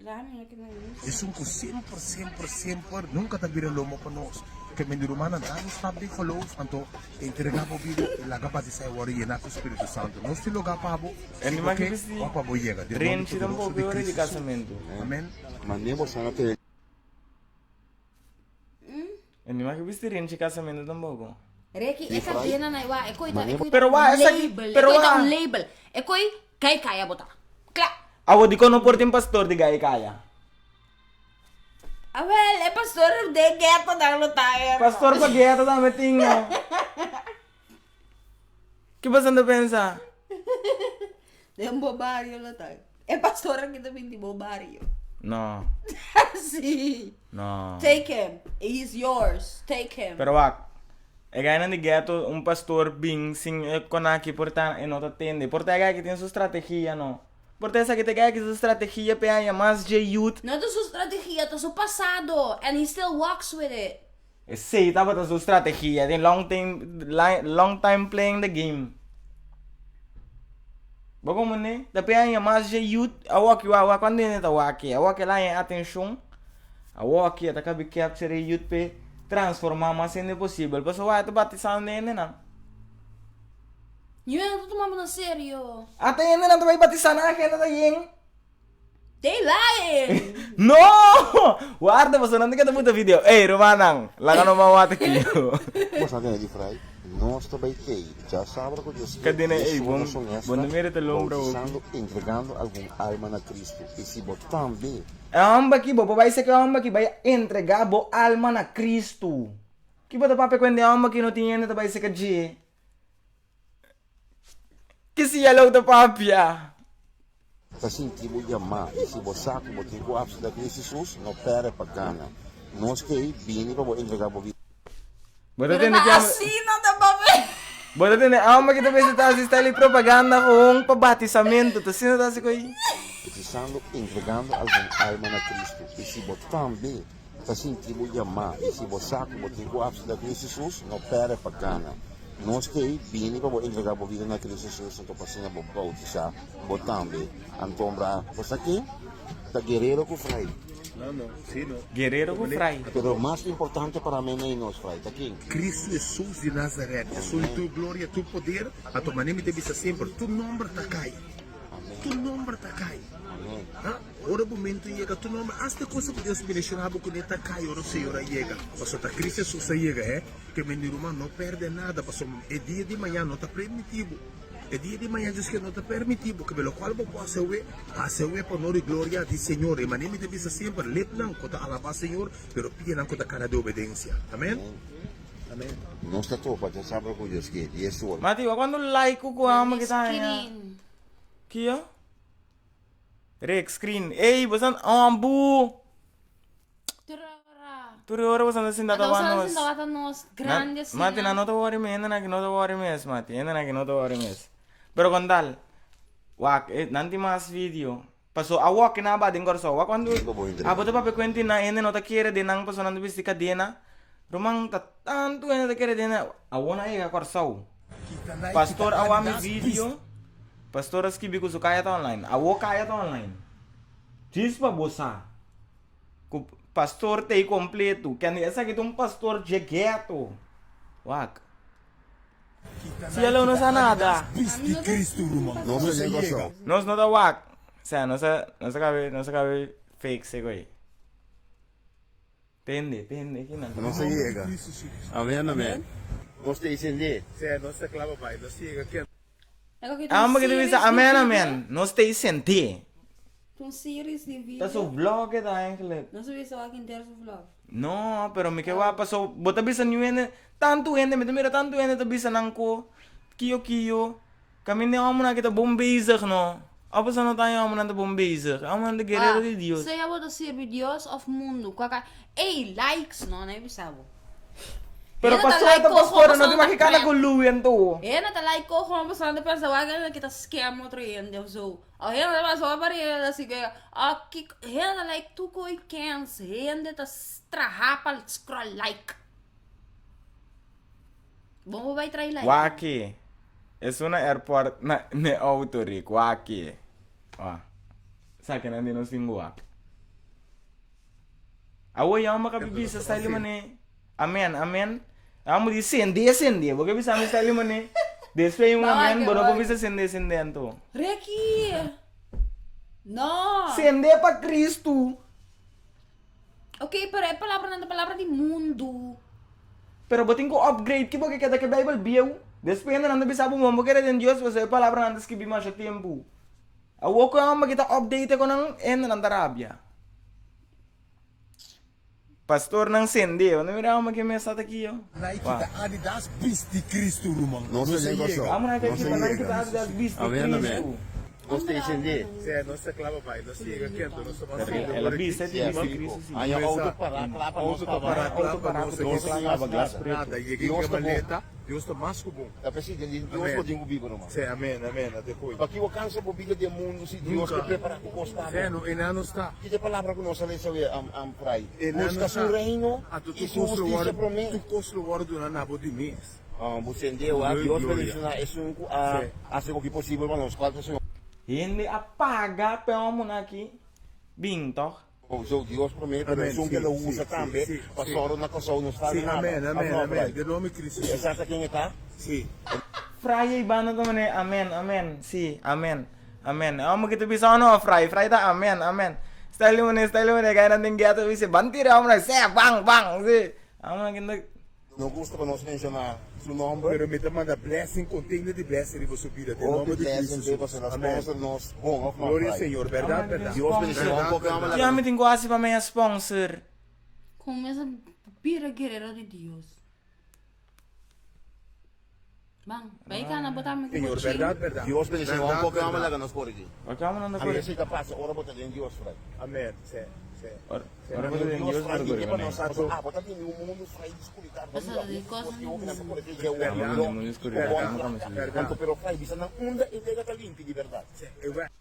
laga mi mira kina mi. Esun ku semper, semper, semper nunka ta bira lomo pa nos. Ke mi rumannan da un stap den geloof, anto entrega bo bida i laga batisá i wòrdu yená ku Spiritu Santu. Nos tin lugá pa bo, E si ni bo mag ke, bisti òf pa bo yega. Den nòmber renchi poderoso tampoco di e ora di Kristu Hesus. casamento. Amèn. Mane bo sa na te. E ni mag bisti renchi casamento tampoco. Ricky, e cadena na iwa, e koi ta, e koi ta Pero un wa, esaki, label, e pero koi ta wa. un label, e koi kai kaya bo ta. Kla. Awo dikon no por tin pastor di gai kaya? Awel, e pastor den ghetto nan lo ta erno. Pastor pa ghetto tambe tin no. Ki boso ta pensa? Den bo bario lo ta. E pastor aki ta bin di bo bario. No. Sí. No. Take him. He's yours. Take him. Pero wak, e gainan di ghetto un pastor bin sin e konaki por ta e no ta tende. Por ta e gai aki tin su strategia no. Por ta esaki ta e gai aki su strategia p'e haña mas dje youth. No ta su strategia, ta su pasado and he still walks with it. Esey tabata su strategia, tin long time long time playing the game. Bo comprende? Ta pe haña mas dje youth awoki wak wak cuando hende ta wak-e, awoki el haña e atencion, awoki e ta kabi capture e youth p'e transforma mas hende posibel, pasobra wak e ta batisando hendenan. Niun hende ta tuma bo na serio. Ata hendenan ta bai batisa nan agenda ta yen. They lying! No! Warda pasobra nan ta keda buta video. Ey rumannan, laga no ban wak aki. Boso a tene di fray, nos ta bay tey djasabra cu Dios kier, Kadena ey, Yeshua bon na su bon nestra, no mira ta lombra hopi. bautisando, entregando algun alma na Cristo. Y si bo tambe. E homber aki, bo por bay seka e homber aki bay entrega bo alma na Cristo. Ki bo ta papia cu hende homber aki no tin hende ta bay seka dje? Ki si yellow ta papia? Ta sinti bo yamá i si bo sa ku bo tin ku apseptá Cristo Jesus, no pèrdè pa gana. Nos kei bini pa bo entregá bo bida. Bo ta Pero tende ta ki asina ta papia. Bo ta tende alma ki ta bisa ta hasi style di propaganda gewoon pa batisamentu. Ta asina ta hasi ku ei. Batisando, entregando algun alma na Cristo. I si bo tambe ta sinti bo yamá i si bo sa ku bo tin ku apseptá Cristo Jesus, no pèrdè pa gana. Nos t'ei bini pa bo entregá bo bida na Cristo Jesus anto pa asina bo bautisá bo tambe. Anto bra bo sa ke? Ta guerero ku fray. No, no, sí, no. Guerero ku fray. Pero mas importante para meme i nos fray ta ken? Cristo Jesus di Nazaret, esun di tur gloria, tur poder, anto manera mi ta bisa semper, tur nomber ta kai. Tur nomber ta kai. Ha? Ora bo momento yega, tur nomber, hasta e cosa ku Dios bendiciona bo kuné ta kai ora Señor a yega. Pasobra ta Cristo Jesus a yega, he. Ke mi mi ruman no pèrdè nada, pasobra e dia di mañan no ta permití bo. E dia di mañan djis ke no ta permití bo, ke lokual bo por hasi awe, hasi awe pa honor i gloria di Señor. E manera mi ta bisa semper, lepnan ku ta alabá Señor, pero pianan ku ta kana di obedensia. Amen. Amen. Nos ta topa djasabra ku Dios ke dies ora. Mati, wak cuando like ku amo ki ta haña. Kio? Rek screen. Ey, bo san ambu. Tur Tur ora bo san ta sinta Ata tawa bo san nos. sinta wata nos grande Na, mati, na no ta worry me, hende na ki no ta worry mes, mati. Hende na ki no ta worry mes. Pero con tal, wak, eh, nan tin mas video. Paso a wak na ba den Kòrsou. Wak cuando abo ta papia kuenti nan hende no ta kere den nan paso nan ta bisti kadena. Ruman ta tantu hende ta kere den nan. Awor nan a yega Kòrsou. Pastor a wak mi video, pastor a skibi ku su kaya ta online. Awo kaya ta online. Djis pa bo sa ku pastor ta ei kompleto. Kende esaki ta un pastor dje ghetto. Wak. Si elo no sa nada. Nos no ta wak. Sea, nos a nos a kabe nos a kabe fake seko ei. Tende, tende kinan. Nos a yega. Amen, amen. Nos ta encendé. Sea, nos ta klaba bai. Nos yega ken. Amba ke ta bisa amen, amen. Nos ta encendé. Un series di video. Ta su vlog e ta eigenlijk. Nos a bisa wak henter su vlog. No, pero mi ke wak paso bo ta bisa niun hende, tantu hende, mi ta mira tantu hende ta bisa nan ku kiyo kiyo, kaminda e hombernan aki ta bon bezig no. Of paso no ta e hombernan ta bon bezig, e hombernan ta guerero di Dios. Sea bo ta sirbi Dios of mundu, kua Ey, likes no, no bisa bo. Pero Hende ta pastor like ta cojo, pastor, no pasobra te imagina ta na ku lui anto. Hende ta like cojo, pasobra nan ta pensa wak hende kita scam otro hende of zo. Of hende ta pensa wak pari hende asi ke, ah kiko, hende ta like tur koi kens, hende ta traha pa scroll like. Bo por bai trae like. Wak-e, esun na airport na ne auto Rick, wak-e. Wak, esaki nan di nos tin ku wak. Awo yamba ka bisa style mane. Amen, amen. Amo di sende, sende. Bo ke bisa mi style mane. Despues un amen, bo no por bisa sende, sende anto. Ricky. No. Sende pa Cristo. Ok, pero e palabra nan ta palabra di mundu. Pero bo tin ku upgrade ki bo ke keda ke Bijbel bieu. Despues nan ta bisa bo, bo kere den Dios, pasobra e palabra nan ta skibi masha tempu. Awor ku e homber ki ta update ku nan hende nan ta rabia. Pastornan sende, bo no mira e homber ki mesa ta aki yo. Nike ta Adidas bisti Cristo ruman. Nos a yega. Amo nike kita nike ta Adidas bisti Cristo. Nos ta encende. Sea nos ta clava bai nos yega kento nos ta mas sende El a bisa e tin bisti Cristo si. Aña auto para cla pa nos Auto ta para cla pa nos Nos a Nada yega Dios ta bon. maleta Dios ta mas ku bon. Ta p'esei den Dios bo tin ku biba ruman. Sea amen amen a te koe. Pakiko kansa bo bida den mundu si Dios ke prepara ku kos pa bo? Sea no ena no sta. Ki ta e palabra ku nos a lesa awe am fray? Ena no Buska sta. su reino Anto i tu su kos lo hustisia wòrdu promé. tu kos lo wòrdu duna na bo di mes. Bo sende wak Dios bendiciona esun ku a hasi koki posibel pa nos. Kual ta Señor? Hende a paga p'e homonan aki bin tòg? So Dios promé, pero esun ke lo usa tambe pa sòru na Kòrsou no sta Sí, nada. amén, Of amén, no, amén. Fray? Den nomber di Cristo Jesus. Esa ta ken e ta? Sí. Fray ei banda ta mane amen, amen, sí, amen, amen. E homber ki ta bisa oh no, Fray, Fray ta amen, amen. Style mane, style mane, kai nan den ghetto bisa ban tira homber, sè, bang, bang, sí. Homber ki ta. No gusta pa nos menciona su nomber. Pero mi ta manda blessing contento di blessing riba su bida den Hopi nomber di blessing Cristo p'e pasobra Jesus. Amen. sponsor nos bon of no Gloria Fray? Señor berdad berdad. Dios bendiciona un poco amo Kiami tin cu haci pa mi sponsor? Con mesa bira guerrero di Dios. Ban, bai cana bo tambe cu bo Señor chin. berdad berdad. Dios bendiciona un Berdad poco amo berdad. laga nos por aki. Oke amo nan ta Ami kore. esey ta pasa ora bo ta den Dios Fray. Amen. Se se. Ora Se. ora bo ta den Dios Dios bo Fray ta di kore ke pa con nos ey. pasobra abo ta bini un mundo Fray di scuridad bo Pasobra mira di hopi cosnan cos di di hopi nan ta mundo. kore ke Amo jehoa den lo mundo ku oscuridad bon amo kama plata si. anto pero Fray bisa nan unda e wega ta limpi di berdad. Se e wega.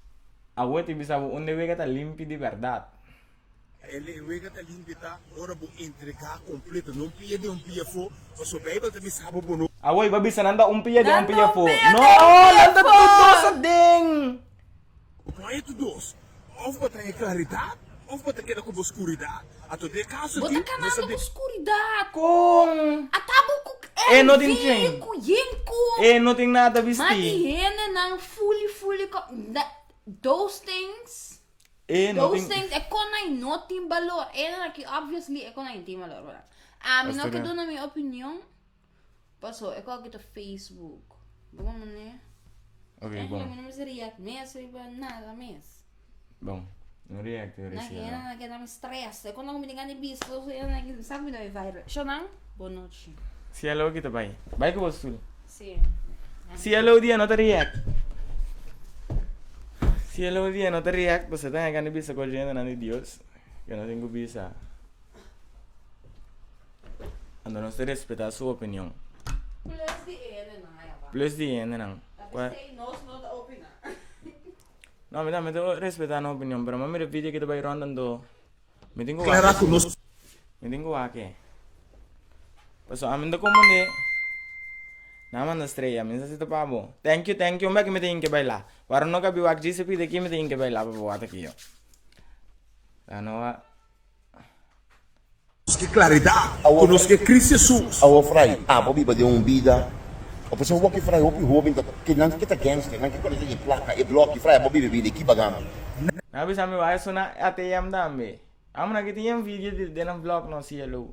Awe ti bisa bo unda e wega ta limpi di berdad. E wega ta limpi ta ora bo entregá kompleto, no un pia den un pia afó, pasobra Beibel ta bisa bo bo no. Awor bo bisa nan ta un pia den un Nan ta pia un afó. pia No, den un pia nan ta tur afó! dos aden. Bo haña tur dos, òf bo ta haña klaridat òf bo ta keda ku bo skuridat. Anto den e kaso Bo aki, ta nos ta kanando de. ku skuridat. Kon? Ata bo ku E no tin envy, tren. ku yinku. E no tin nada Ma bisti. di hendenan fuli fuli ko, those things. E no Those tin. things, e konai no tin balor. E nan aki obviously e konai tin balor, verdad? Ami no ke Pastor. duna mi opinion, paso e koki ta Facebook. Bo como ne? Ok, Eigenlijk bon. mi no mester react mes riba nada mes. Bon. No react riba Na esei, ke no. nan ke dami stress. E konan ku mi tin gana di bisa, so e nan ke sa ku mi ta bai viral. Shonan, bon nochi. Cielo ki ta bai. Bai ku bo stoel. Sí. Cielo dia no ta react. Cielo dia no ta react pasobra ta gana di bisa ku agendanan di Dios ke no tin ku bisa. Anto nos ta respeta su opinion. Plus di hendenan ay aba. Plus di hendenan. Ta p'esei nos no ta opina. No, mi tambe ta respeta nan opinion, pero mi a mira video ki ta bai rond anto mi tin ku Klara wak. ku nos. Mi tin ku wak e. Pasobra ami no ta komprende. Nan manda strea, mi sa si ta pa bo. Thank you, thank you. Un bek mi ta hinke baila. Wara no ka bi wak djis e pida aki mi ta hinke baila pa bo wak aki yo. Ta no wa. Nos ke klaridat ku nos ke Kristu Hesus. Awor fray, abo biba den un bida o pasobra wak fray hopi hoben ta ke nan ke ta gangster nan ke kolekta di plaka e bloki fray abo biba bida e ki bagama. Nan a bisa mi wak esun na ATM tambe. Amo nan ke tin envidia di den nan vlog no cielo.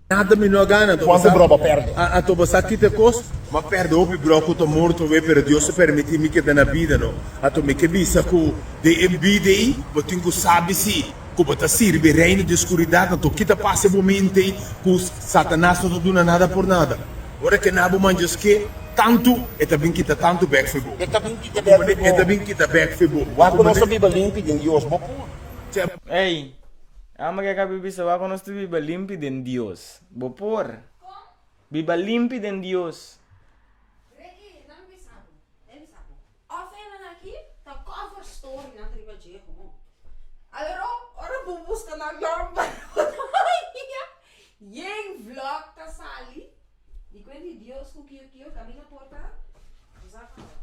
Nada mi no a gana anto Cuanto bro bo perde? Anto bo sa kita cos? Ma perde hopi bro cu ta morto we pero Dios a permiti mi keda na bida no. Anto mi ke bisa cu den e bida ei bo tin cu sabi si cu bo ta sirbi reino di oscuridad anto kita pasa e momento ei cu Satanas no ta duna nada por nada. Ora ke na bo manjas ke tanto e ta bin kita tanto bek fe bo. E ta bin kita bek fe bo. E ta bin kita bek fe bo. Wak cu nos ta biba limpi den Dios bo por. Ey, amo ke ka bibi sa wak nos ta biba limpi den Dios. Bo por. Biba limpi den Dios. Ricky, nan bisa bo, nan bisa bo. Of e nan aki ta cover story nan ta riba dje ho. Alero, ora bo buska nan nomber bo ta haya yen vlog ta sali di kuen di Dios ku kio kio kaminda por ta bo sa kaba.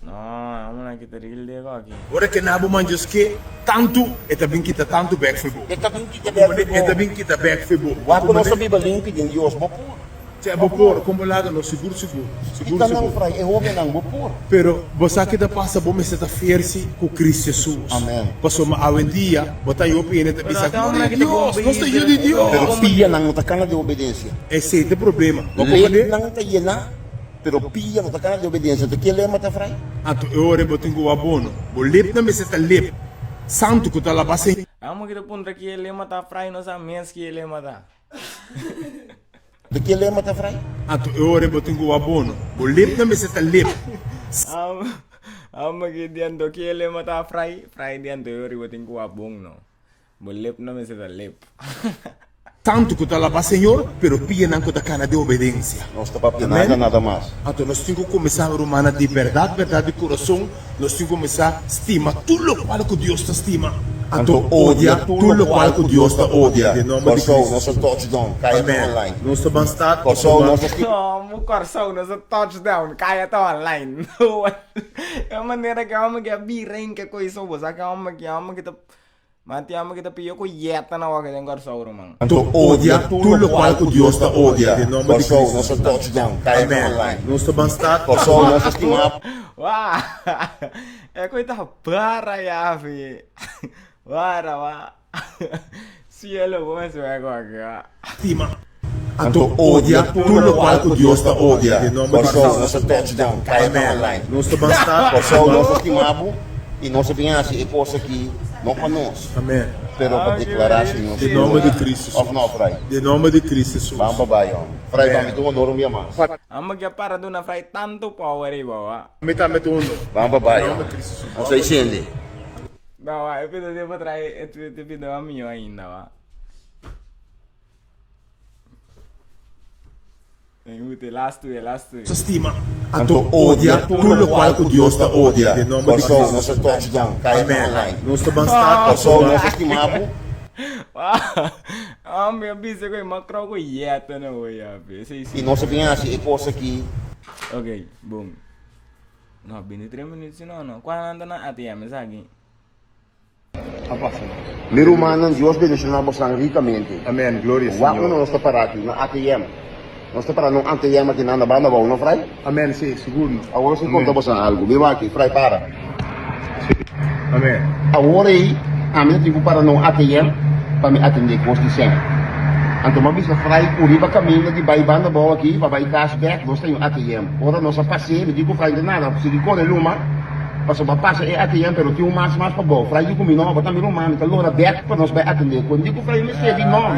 No, amo nan kita real de aki. Ora ke na bo manjes ke tantu e ta bin kita tantu bek fe bo. E ta bin kita bek fe bo. E ta bin kita bek fe bo. Wak ku nos ta biba limpi den Dios bo por. Che bo por, kon bo laga nos sigur sigur, sigur Kita nan sigur. fray e hobennan bo por. Pero bo sa ki ta pasa bo mester ta fersi ku Cristo Jesus. Amen. Pasobra awendia bo ta yopi hende ta Pero bisa ate hombre gloria a ki ta bon Dios, nos ta yu di bezig. Pero Dios. pia nan no ta kana di obedensia. Esei ta e problema. Bo comprende? Lep nan ta yena, pero pia no ta kana di obedensia. Anto ke lema ta fray? Anto e ora bo tin ku wak bono. Bo lepnan mester ta lep santu ku ta laba Señor. Amo ki ta puntra ki e lema ta fray no sa mes ki e lema ta. De ke lema ta fray? Anto e ora bo tin ku wak bono. Bo lepnan mester ta lep. Amo ki di anto ki e lema ta fray? Fray di anto e ora bo tin ku wak bon no. Bo lep no mester ta lep. Tantu ku ta laba Señor, pero pianan ku ta kana den obedensia. Nos ta papia nada, nada mas. Anto nos tin ku kuminsá, rumannan, di bèrdat, bèrdat di kurason, nos tin ku kuminsá stima tur lokual ku Dios ta stima, anto odia tur lokual ku Dios ta odia. Den nòmber di Kòrsou, Kristu nos a Hesus. touchdown, kaya ta Amèn. online. Nos ta ban start Kòrsou, pasobra. nos a stima. Komo Kòrsou, nos a touchdown, kaya ta online. E manera ku e hòmber ke a bira hinka koisa bo sa ku e hòmber ki e hòmber ki ta. Mati amo ki ta pia ku yeta na wak den Kòrsou ruman. Anto odia tur lokual ku Dios ta odia. Den nòmber di Kòrsou Kristu nos a Hesus. touchdown, kaya ta Amèn. online. Nos ta ban start Kòrsou pasobra. nos a stima. Wah! E koe ta bara ya fi. Bara wa. Cielo bo mester wak aki wa. Stima. Anto odia tur lokual ku Dios ta odia. Den nòmber di Kòrsou Kristu nos a Hesus. touchdown, kaya ta Amèn. online. Nos ta ban start Kòrsou pasobra. nos a stima bo i nos a bin hasi e kos aki no pa nos, Amèn. pero pa deklará Señor su Den nòmber di gloria. Kristu Òf Hesus. no, Fray? Den nòmber di Kristu Hesus. Ban pa bai, hòmber. Fray, pa mi Amèn. ta un honor un bia mas. Amo ke para duna Fray tantu power riba wa. Mi tambe ta un honor. Ban pa bai, Den nòmber hòmber. di Kristu Hesus. Nos a sende. No wa, e pido di pa trae e pido a mihó ainda wa. Ta stima, anto odia tur lokual ku Dios ta odia. Den nòmber di Kòrsou Kristu nos a Hesus. touchdown, kaya ta Amèn. online. Nos ta ban start Kòrsou pasobra. nos a stima bo. I nos a bin hasi e kos aki. Ok, boom. No, 23 minuut si no, no. Kua nan ta na ATM esaki? Mi rumannan, Dios bendiciona bosan ricamente. Amen, gloria Wak Señor. unda nos ta para aki, na ATM. Nos ta para na un ATM aki na banda abou, no Fray? Amen, si, sigur no. Awor nos tin Amen. conta bosan algo. Mira aki, Fray, para. Si, amen. Awor ei, ami ta tin cu para na un ATM pa mi atende cos di cen. Anto mi a bisa Fray cu riba caminda di bay banda abou aki pa bay cas bek, nos ta den un ATM. Ora nos a pas'é, mi di cu Fray, no ta nada, sigui core luma. Pasobra pasa e ATM pero tin un mas mas pa bo. Fray di ku mi no, bo ta mi ruman, mi ta lora bek pa nos bai atende ku. Mi di ku Fray mester di no.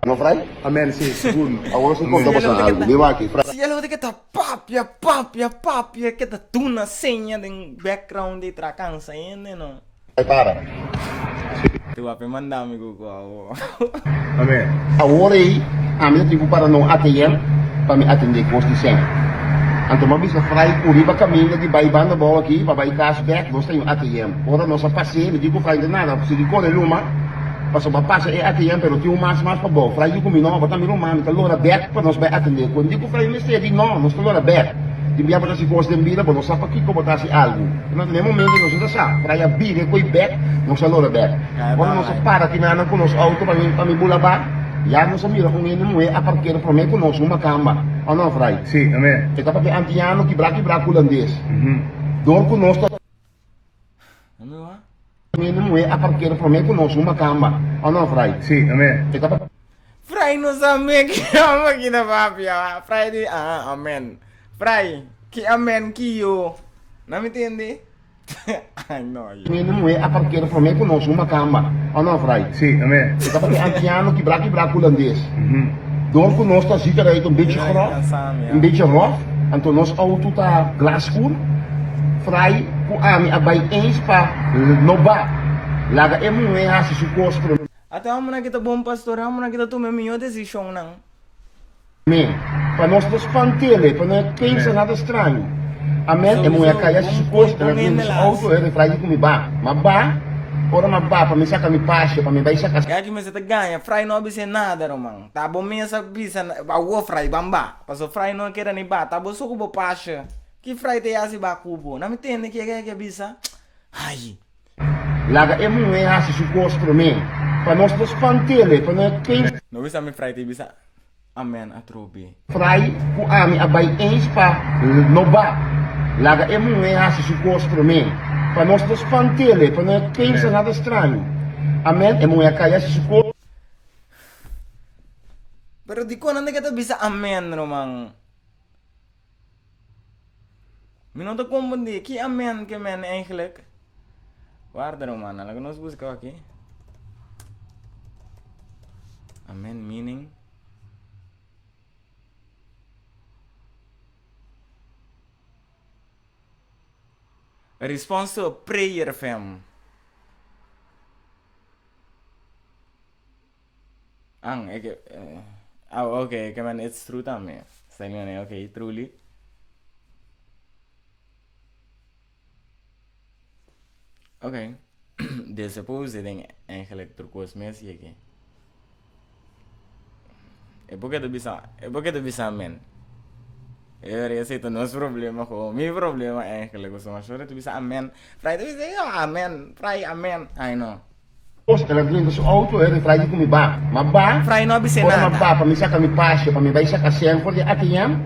No Fray? Amen, si, sigur no. Awor si konta boso algu. Mi wak aki, Fray. Si el ke ta papia, papia, papia, ke ta duna seña den background di tra kansa hende no. Fray para. Tu a pe manda mi ku ku awor. Amen. Awor ei, ami ta tin ku para na un ATM pa mi atendé kos di sèn. Anto mi a bisa Fray ku riba kaminda di bai banda abou aki pa bai kas bèk nos ta un ATM. Ora nos a pas'é, mi di ku Fray no ta nada, sigui kore luma. Pasobra a pasa e ATM pero tin un mas mas pabou. Fray di ku mi no, bo ta mi ruman, mi ta lora bek pa nos bai atendé. Kon di ku Fray mester di no, nos ta lora bek. Tin bia bo ta hasi kos den bida, bo no sa pakiko bo ta hasi algu. Na e momento nos no ta sa. Fray a bira e koe bek, nos a lora bek. Ora nos a para tinanan ku nos outo pa mi pa mi bula ba, ya nos a mira un hende muhé a parkera promé ku nos, un makamba. O no, Fray? Sí, amén. E ta papia antiano kibrá kibrá ku hulandes. Dor ku nos ta. Un hende muhé a parkera promé ku nos, un makamba. O no, Fray? Sí, amén. E ta papia. Fray no sa me ki amo ki ta papia. Fray di, ah, amen. Fray, ki amen ki yo? No mi tende? Ay, no, yo. Un hende muhé a parkera promé ku nos, un makamba. O no, Fray? Sí, amén. E ta papia antiano kibrá kibrá ku hulandes. Dor ku nos ta zita rei ta un bechi grof, un bechi rof, anto nos outo ta glaskur. Fray ku ami a bai eens pa no ba. Laga e muhé hasi su kos promé. Ata hombrenan ki ta bon pastor, e hombrenan ki ta tuma e mihó desishonnan. Me, pa nos no spantele, pa no e pensa nada straño. Amen, e muhé a kai hasi su kos, el a drenta su outo, e refray di ku mi ba. Ma ba, ora ma ba pa mi saka mi pasha, pa mi bai saka. Ya ki mester ta gaña, Fray no a bis'é nada, ruman. Ta bo mes a bisa, awor Fray, ban ba. Pasobra Fray no a keda ni ba, ta bo so ku bo pasha. Ki Fray ta yasi ba ku bo? Na mi tende ke ke bisa. Ai! Laga e muhé hasi su kos promé, pa nos no spantele, pa no e pensa. No bisa mi Fray ta bisa amen atrobe. Fray ku ami a bai eens pa no ba. Laga e muhé hasi su kos promé, pa nos no spantele, pa no e pensa nada straño. Amen, e muhé a kai hasi su kos. Pero dikon nan ta ke ta bisa amen ruman? Mi no ta comprende. Ki amen ke men eigenlijk? Warda ruman, laga nos buska aki. Amen meaning. A response to a prayer fam. Ang, e ke, ah, ok, e ke men it's true tambe. Sta ngene, ok, truly. Ok, de suppose den eigenlijk tur kos mes yeke. E por ke ta bisa, e por ke ta bisa amen. E ora esei ta nos problema gewoon, mi problema eigenlijk, pasobra masha ora ta bisa amen, Fray ta bisa, yo amen, Fray amen, ay no. El a drenta su auto, e refrai di ku mi ba. Ma ba, Fray no a bis'é ora ma nada. ba pa mi saka mi pasha, pa mi bai saka sèn for di ATM,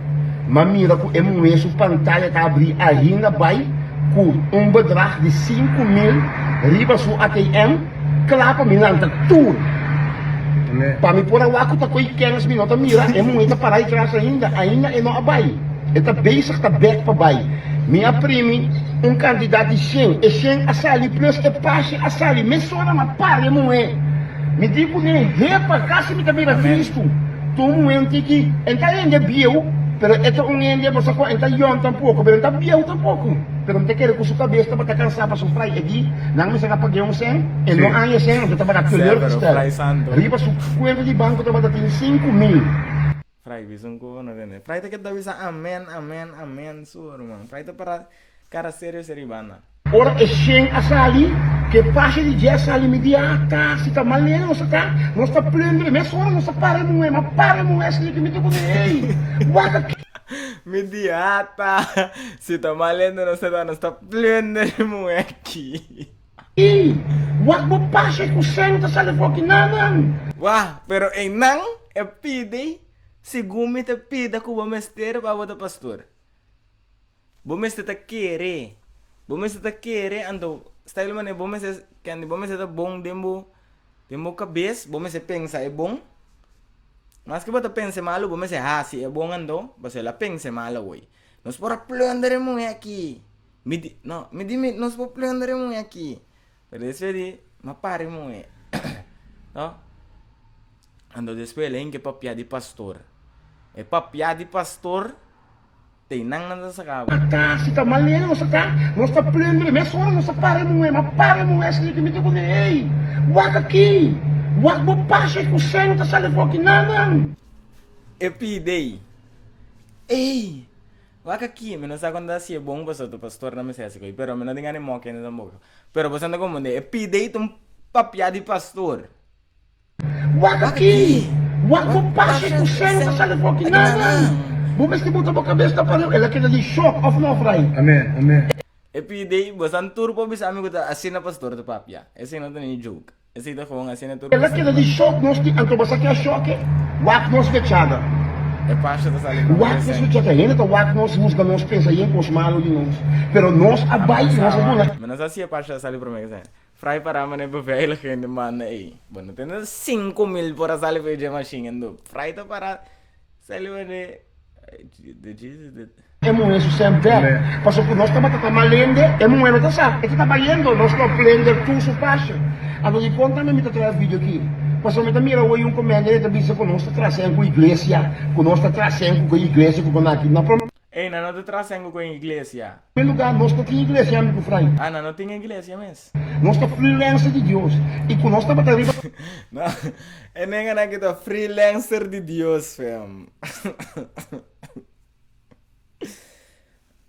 m'a mira ku e muhé su pantaya ta abrí ainda bai ku un bedrag di 5000 riba su ATM, kla pa mi lanta tur. Pa mi por a wak ku ta ko'i kèns mi no ta mira, e muhé ta pará atras ainda, ainda e no a bai. E ta bezig ta bèk pa bai. Mi a primi un kantidat di shen. E shen a sali plus e pashe a sali. Mesora m'a para e muhé. Mi di kuné, Hepa, kasi mi ta bira tristu. Ta un muhé un tiki, e n'ta hende bieu, pero e ta un hende, bo sa kua, e n'ta yòn tampoko, pero e n'ta bieu tampoko. Pero mi ta kere ku su kabes tabata kansá pasobra frai e di, nan mester a pag'é un sèn, e no haña sèn, anto tabata teleurgesteld. Riba su kuenta di banko tabata tin 5000. Fray bisa un koho no tende. Fray ta keda bisa amen, amen, amen su ruman. Fray ta para cara serio serio banda. Ora e shen a sali, ke pasha di dje a sali, mi di, ah, ta, si ta malena nos ta ta, nos ta plundre, mesora nos ta para e muhé, ma para e muhé asina ke mi ta kome, ey, wak aki. Mi di, ah, ta, si ta malena nos ta ta, nos ta plundre e muhé aki. Ey, wak bo pasha ku shen ta sali for ki nan. Wah, pero eynan e pidi segun mi ta pida ku bo mester pa bo ta pastor. Bo mester ta kere. Bo mester ta kere anto style manera bo mester kende bo mester ta bon den bo den bo kabes bo mester pensa e bon. Maske bo ta pensa e malu bo mester hasi e bon anto pasobra el a pensa e mal awor. Nos por a plunder e muhé aki. Mi di no mi di mi nos por plunder e muhé aki. Pero despues di m'a para e muhé no. Anto despues el a hinka e papia di pastor. E papia di pastor te nan nan ta saka bo. Ata si ta malena nos ta ta, nos ta plundre, mesora nos ta para e muhé, m'a para e muhé asina ki mi ta kuné, ey, wak aki, wak bo pasha ku sèn ta sali for ki nan nan. E pidei, ey, wak aki, mi no sa kon ta hasié bon pasobra ta pastor nan mester hasi koi, pero mi no tin gana di moka hende tampoco. Pero boso ta komprendé, e pidei ta un papia di pastor. Wak aki! Wak bo pasha ku sèn ta sali for ki nan! Bo mester bota bo kabes na pareu. El a keda di shòk, òf no, Fray? Amen, amen. E pidi bosan tur por bisa mi ku ta asina pastor ta papia. Esei no ta ni joke. Esei ta gewoon asina tur El a keda di shòk nos di anto bo sa ke a shòke? Wak nos fechada. E pasha ta sali pa Wak nos fechada. Hende ta wak nos, husga nos, pensa yen kos malu di nos. Pero nos a bai i nos a duna. Mi no sa si e pasha ta sali prome ke Fray para mane beveiliging di manda ei. Bo no tene 5000 por a sali for dje machine endo. Fray ta para sali mane de Jesus de. E muhé su sèn bèk. Pasobra ku nos tabata ta malende, e muhé no ta sa. E ta ta bayendo, nos lo plender tur su pasha. Anto di kon tambe mi ta traha e video aki? Pasobra mi ta mira hoy un komènte e ta bisa ku nos ta traha sèn ku iglesia, ku nos ta traha sèn ku iglesia ku kon aki. Na prome. Ey, nan no ta traha sèn ku kon iglesia. Lugar nos no tin iglesia mi ku Fray. Ah, nan no tin iglesia mes. Nos ta freelancer di Dios y cu nos tabata riba. No, e nenganan ki ta freelancer di Dios, fam.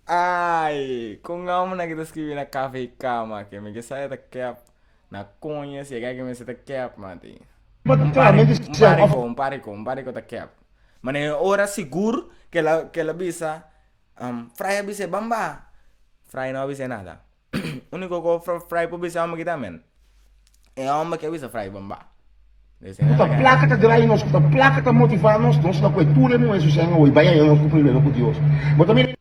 Ai, con homnan ki ta scribi na café y cama ke mi ke sa e ta kep na coño si e ke mester ta kep mati. Un pari, un parico, un parico, un parico ta kep. Mane ora sigur ke la ke la bisa Fray a bis'é, Ban ba! Fray no a bis'é nada. Úniko ku Fray por bisa e hòmber kita men. E hòmber ke bisa Fray, Ban ba! Ku ta plaka ta drai nos, ku ta plaka ta motivá nos, nos ta kue tur e muhé su sèn awor i bai haña nos ku problema ku Dios. Bo ta mira.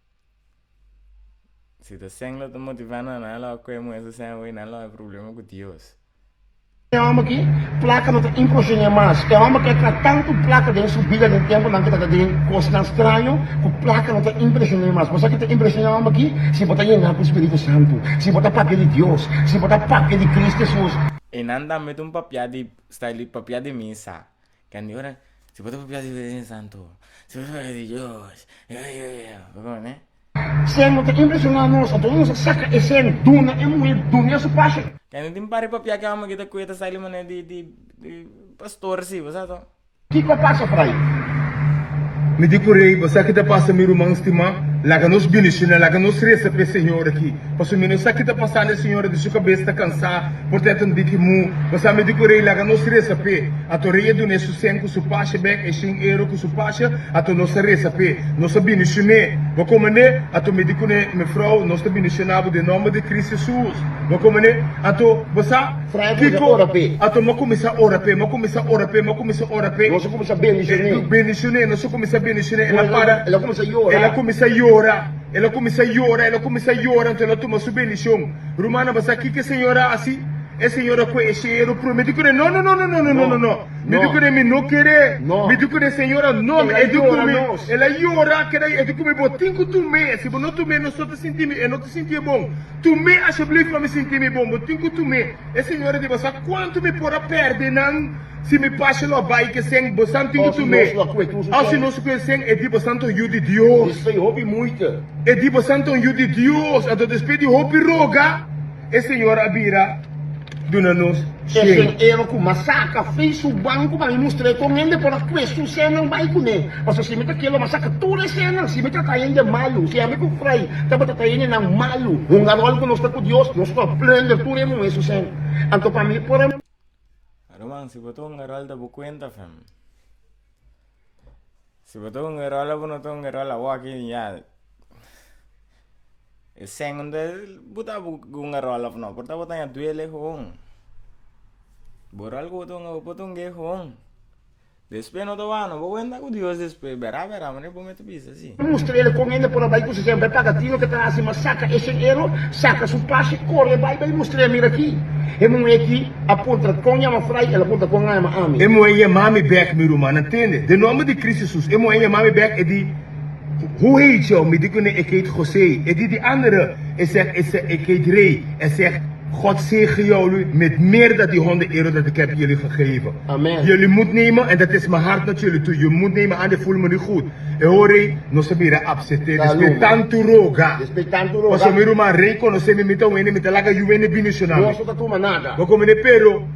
Si ta sèn lo ta motivá nan, nan lo a kue e muhé su sèn awor i nan lo haña problema ku Dios. E hòmber aki, plaka no ta impresioné mas. E hòmber ke a traha tantu plaka den su bida den tempunan ke ta ta den kosnan straño, ku plaka no ta impresioné mas. Bo sa ke ta impresioná e hòmber aki? Si bo ta yená ku Spiritu Santu, si bo ta papia di Dios, si bo ta papia di Kristu Hesus. E nan tambe ta un papia di style di papia di misa. Kende ora, si bo ta papia di Spiritu Santu, si bo ta papia di Dios, bo komprende? Sen no ta impresioná nos, anto nos a saka e sen, duna e muhé, dun'é su pasha. Kende tin par di papia ke amo kita kuye ta sali manera di di di pastor si, bo sa to? Kiko a pasa, Fray? Mi di ku rei, Bo sa ki ta pasa, mi ruman stimá? Laga nos bendishoná, laga nos resa pa e señora aki, pasobra mi no sa ki ta pasando e señora di su kabes ta kansá, por ta e ta un diki mu. Bo sa, mi di ku rei, laga nos resa p'e. Anto rei a dun'é su sen ku su pasha bèk, e shen ero ku su pasha, anto nos a resa p'e. Nos a bendishoné. Bo komand'é? Anto mi di kuné, Mefrou, nos ta bendishoná bo den nòmber di Kristu Hesus. Bo komand'é? Anto, bo sa Fray a kuminsá kiko? ora p'e. Anto mi a kuminsá ora p'e, mi a kuminsá ora p'e, mi a kuminsá ora p'e. Nos a kuminsá bendishoné. Bendishoné, nos a kuminsá bendishoné. El a para. El a kuminsá yora. El a kuminsá yora. El a kuminsá yora, el a kuminsá yora, anto el a tuma su bendishon. Rumannan, bo sa kiko e señor a hasi? E señor a kue e shero promé. Mi di kuné, No, no, no, no, no, no, no, no, no. Mi di kuné, mi no kere. Mi di kuné, Señora, no. E di ku mi, el a yora, keda e di ku mi, Bo tin ku tum'é. Si bo no tum'é, nos no ta sinti mi, e no ta sintié bon. Tum'é asheblief pa mi sinti mi bon. Bo tin ku tum'é. E señora di, Bo sa kuantu mi por a pèrdè nan si mi pasha lo a bai ku e sèn? Bo san tin ku tum'é. Òf si nos ku e sèn, e di, Bo san ta un yu di Dios. E di, Bo san ta un yu di Dios. Anto despues di hopi roga. E Señor a bira duna nos E shen. ero ku m'a saka fei su banku pa mi mustr'é kon hende por a kue su sennan bai kuné. Pasobra si mi ta kere lo m'a saka tur e sennan. Si mi trata hende malu, si ami ku Fray tabata trata hendenan malu, hunga ròl ku nos ta ku Dios, nos lo a plùnder tur e muhé su sen. Anto pa mi por a. Ruman, si bo ta hunga ròl ta bo kuenta fem. Si bo ta hunga ròl o bo no ta hunga ròl awor aki ya. E sèn un ta buta bo hunga ròl òf no, por ta bo ta haña duele gewoon. Bo ròl ku bo ta hunga bo por ta hung'é gewoon. Despues no ta wano, bo wenda ku Dios despues, bèrá bèrá manera bo mester bisa si. Mustra el kon hende por a bai ku su sèn bai paga tino ke ta hasi ma saka e sèn ero, saka su pashi kore bai bai mustr'é mira aki. E muhé aki a puntra kon yama Fray, el a puntra kon a yama ami. E muhé yama mi bèk mi ruman, ntende? Den nòmber di Kristu Hesus, e muhé yama mi bèk e di. Hoe heet jou? Mi di kuné, Ik heet José. E di di andere, E zegt, E zegt, Ik heet Ray. E zegt, God zegen jou met meer dan die 100 euro dat ik heb jullie gegeven. Amen. Jullie moet nemen, en dat is mijn hart naar jullie toe, je moet nemen, anders voel me niet goed. E hora nos a bira apsete, despues tantu roga. Despues tantu roga. Pasobra mi ruman Ray konosé mi, mi ta wende, mi ta laga yu wende bini shona mi. Nos no ta tuma nada. Bo komende, pero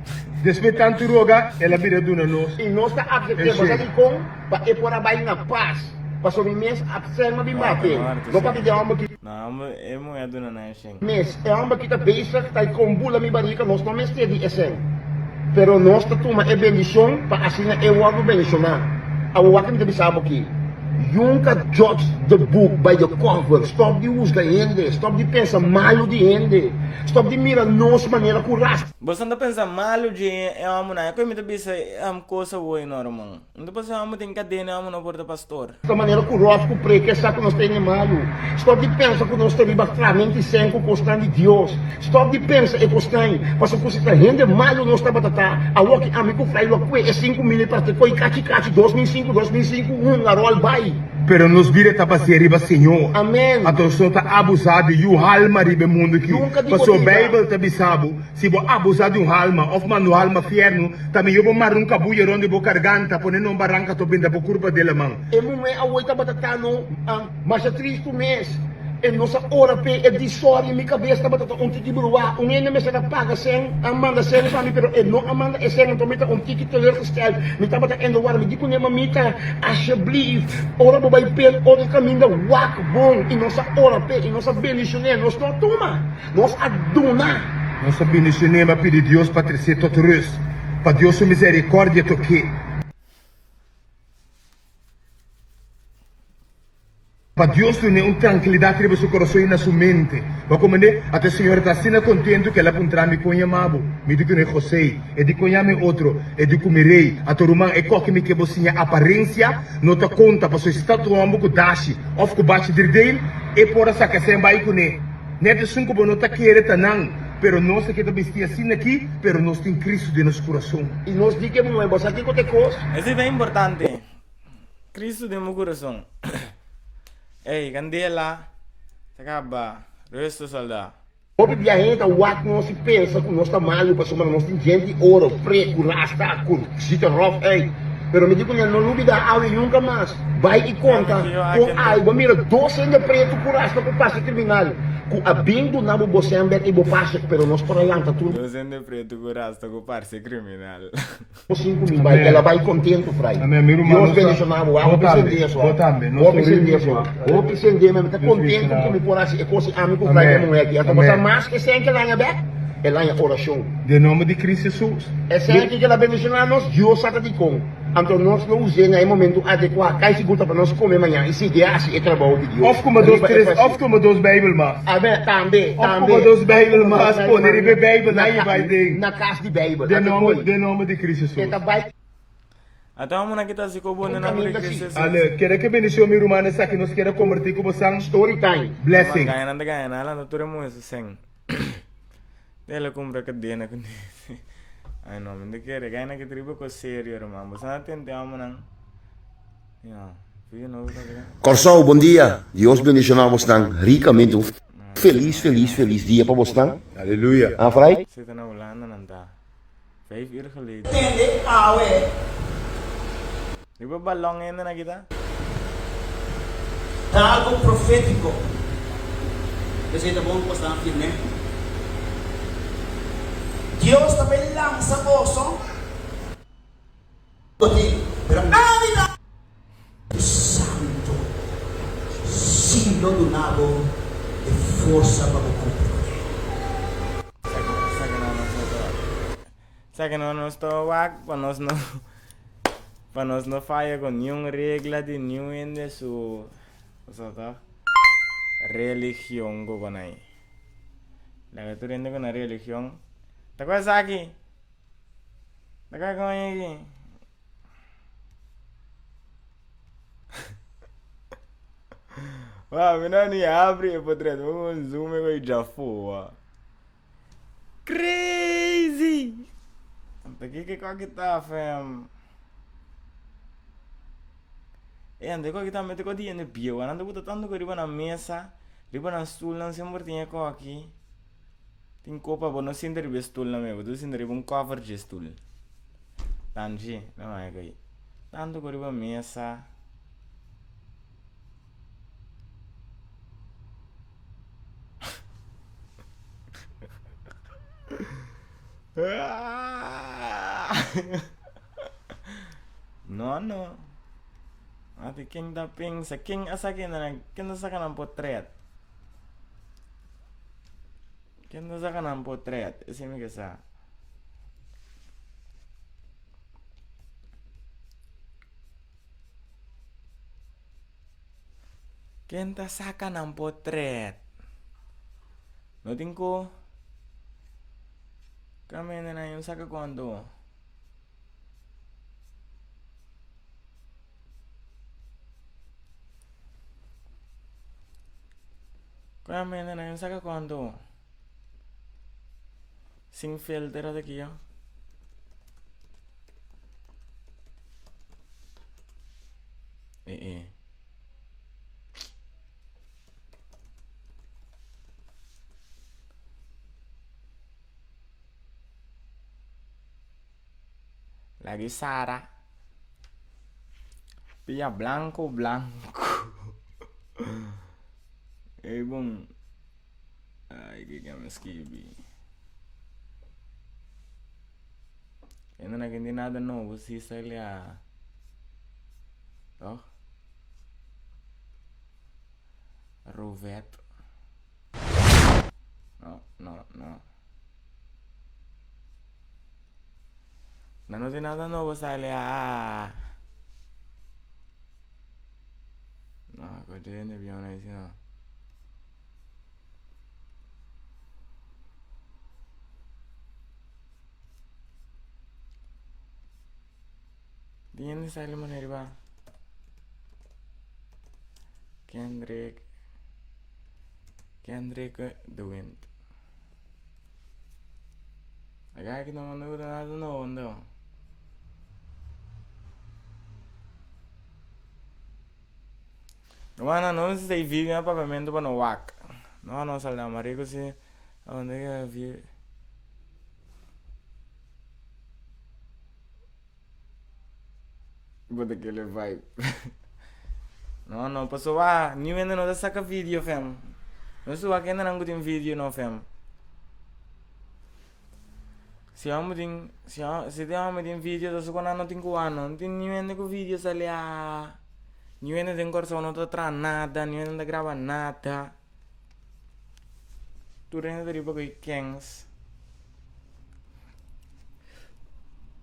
despues tantu roga, el a bira duna nos. I nos ta apsete, bo sa dikon? Pa e por a bai na pas. Pasobra mi mes a pserma di mate. No papia di e homber ki. No, e muher duna nan e shen. Mes, e homber ki ta bezig ta i kombula mi barika, nos no mester di e shen. Pero nos ta tuma e bendishon pa asina e wòrdu bendishoná. Awor wak mi ta bisa bo aki, Yunka judge the book by the cover. Stòp di husga hende, stòp di pensa malu di hende, stòp di mira nos manera ku ras. Boso no ta pensa malu dje e hòmbernan? E koe mi ta bisa e kos awor, no, ruman. No ta pasobra hòmber tin kadena e hòmber no por ta pastor. Ta manera ku ròf ku prek e sa ku nos ta hende malu. Stòp di pensa ku nos ta riba tramenti sen ku kosnan di Dios. Stòp di pensa e kosnan, pasobra ku si ta hende malu nos tabata ta. Awor ki ami ku Fray lo a kue e 5000 ei parti koi kachi kachi 2005 2005 un a ròl bai. Pero nos bida ta bas'é riba Señor. Amen. Anto nos no ta abusá di yu halma riba e mundu aki. Nunka di bo Pasobra bida. Beibel ta bisa bo, Si bo abusá di un halma òf manda un halma fièrnu, ta mihó bo mara un kabuya rònt di bo karganta, pone na un baranka to benta bo kurpa den laman. E muhé awor tabata ta no masha tristu mes. E no sa ora p'e e di sòri, mi kabes tabata ta un tiki bruá. Un hende mester a paga sèn, a manda sèn pa mi, pero e no a manda e sèn, anto mi ta un tiki teleurgesteld. Mi tabata endo wara, mi di kuné, Mamita, asjeblief, ora bo bai p'e otro kaminda, wak bon. I nos a ora p'e, i nos a bendishon'é. Nos no a tuma. Nos a duna. Nos a bini su nema pidi Dios pa tresé tot rus, pa Dios su misericordia toké. Pa Dios dun'é un trankilidat riba su kurason i na su mente. Bo a komprendé? Anto e señora ta asina kontentu ku el a puntra mi, Kon yama bo? Mi di kuné, José. E di, Kon yama e otro? E di ku mi, Rei. Anto ruman, e koki mi ke bo siña aparensia no ta konta, pasobra si ta otro hòmber ku dashi òf ku bachi drirdeel, e por a saka esei bai kuné. Net esun ku bo no ta kere ta nan, pero nos a keda bisti asina aki, pero nos tin Cristo den nos kurason. I nos di ke muhé, Bo sa kiko ta e kos? Esei ta importante. Cristo den bo kurason. Ey, kandela ta kaba. Rustu, soldá. Hopi bia hende ta wak nos i pensa ku nos ta malu pasobra nos tin djenti oro, preku, rasta, ku zita ròf ei. Pero mi di ku nan, no lubidá awe nunka mas. Bai i konta kon ai bo mira dos hende pretu ku rasta ku pasa kriminal ku a bin duna bo bo sènbèk i bo pase, pero nos por a lanta tur. Dos hende pretu ku rasta ku parse kriminal. 5000 bai, el a bai kontentu frai. Dios bendishoná bo, hopi sende eso, hopi sende eso, hopi sende, mi ta kontentu ku mi por hasi e kos i ami ku frai e muhé aki. Anto bo sa mas ke sèn ke laña bèk? E laña orashon. Den nomber di Cristo Jesus. E sèn aki ke la bendishoná nos, Dios sa ta dikon. Anto nos lo us'é na e momentu adekuá. Kai sigur ta pa nos kome mañan i sigui hasi e trabou di Dios. Òf kuma dos tres, òf kuma dos Beibel mas. Amèn, tambe, Òf tambe. kuma dos Beibel mas, pone riba e Beibel, nan i bai den. Na kas di Beibel. Den nòmber, den nòmber di Cristo E Jesus. ta bai. Ata amo na kita si kobo den nòmber di Cristo Jesus. Ale, kere ke bendishon mi ruman esaki nos kere kompartí ku bosan. Story time. Blessing. Gana nan ta gana, nan a lanta tur e muhé su sèn. Dela kumpra kadena ku nese. Ai no, mi ta kere. Gana ki triba kos serio, ruman. Bo sa tente homonan. Ya, fijo no ta kere. Kòrsou bon dia, Dios bendishoná bosnan rikamente un felis felis felis dia pa bosnan. Aleluya. Ah Fray? Zit na Hulanda nan ta. Vijf uur geleden. Tende awe. Riba balon hende na kita. Ta algo profétiko. P'esei ta bon ku bo sta firme. Dios ta bai lansa boso. Bo tin, pero ami ta. Santo si lo duna bo e forsa pa bo kumpli kuné. Sa ke no nos no ta Sa ke no nos ta wak pa nos no pa nos no faya ku niun regla di niun hende su sa ta religion ku bo nan. Laga tur hende ku nan religion ta ku esaki ta ku esaki. Wa mi no ni abri e potret mi un zoom e koi djafó wa. Crazy! Anta kiko e koki ta fam? E anta e koki ta mete koti hende bieu. Nan ta buta tantu kos riba nan mesa, riba nan stulnan semper tin e koki. Tin kopa bo no sinta riba e stulnan mes, bo ta sinta riba un cover dje stul. Tanchi, no mai koi. Tantu kos riba mesa. No, no. Ati ken ta pensa, ken a saka nan, ken ta saka nan potret? Ken ta saka nan potret? Esei mi ke sa. Ken ta saka nan potret? No tin ku Kamende nan yung saka konto. Kamende nan yung saka konto. Sin filter ata ki yo. Eh eh. Lagi Sara. Pia blanco blanco. Ey bon. Ay, que me skibi. Ainda não tem nada novo, se sale a. Toch? Rovet. No, no, no. No, no tiene nada nobo sale a. No, coche de piano ahí sí no. Tiene sale manera va. Kendrick. Kendrick The Wind. Acá que no me gusta nada no no. Romana, no sé si vive en apartamento para no wak. No, no salda marico si a donde que vive. Bota aquele vibe. No, no, paso wa, ni wende no ta saca video fam. No su wa kenda nang tin video no fam. Si amo tin, si si te amo tin video, ta su kona no tin kuano, no tin ni wende ku video sale a. Ni wende den corso no ta tra nada, ni wende ta graba nada. Tur hende ta riba ku e kens.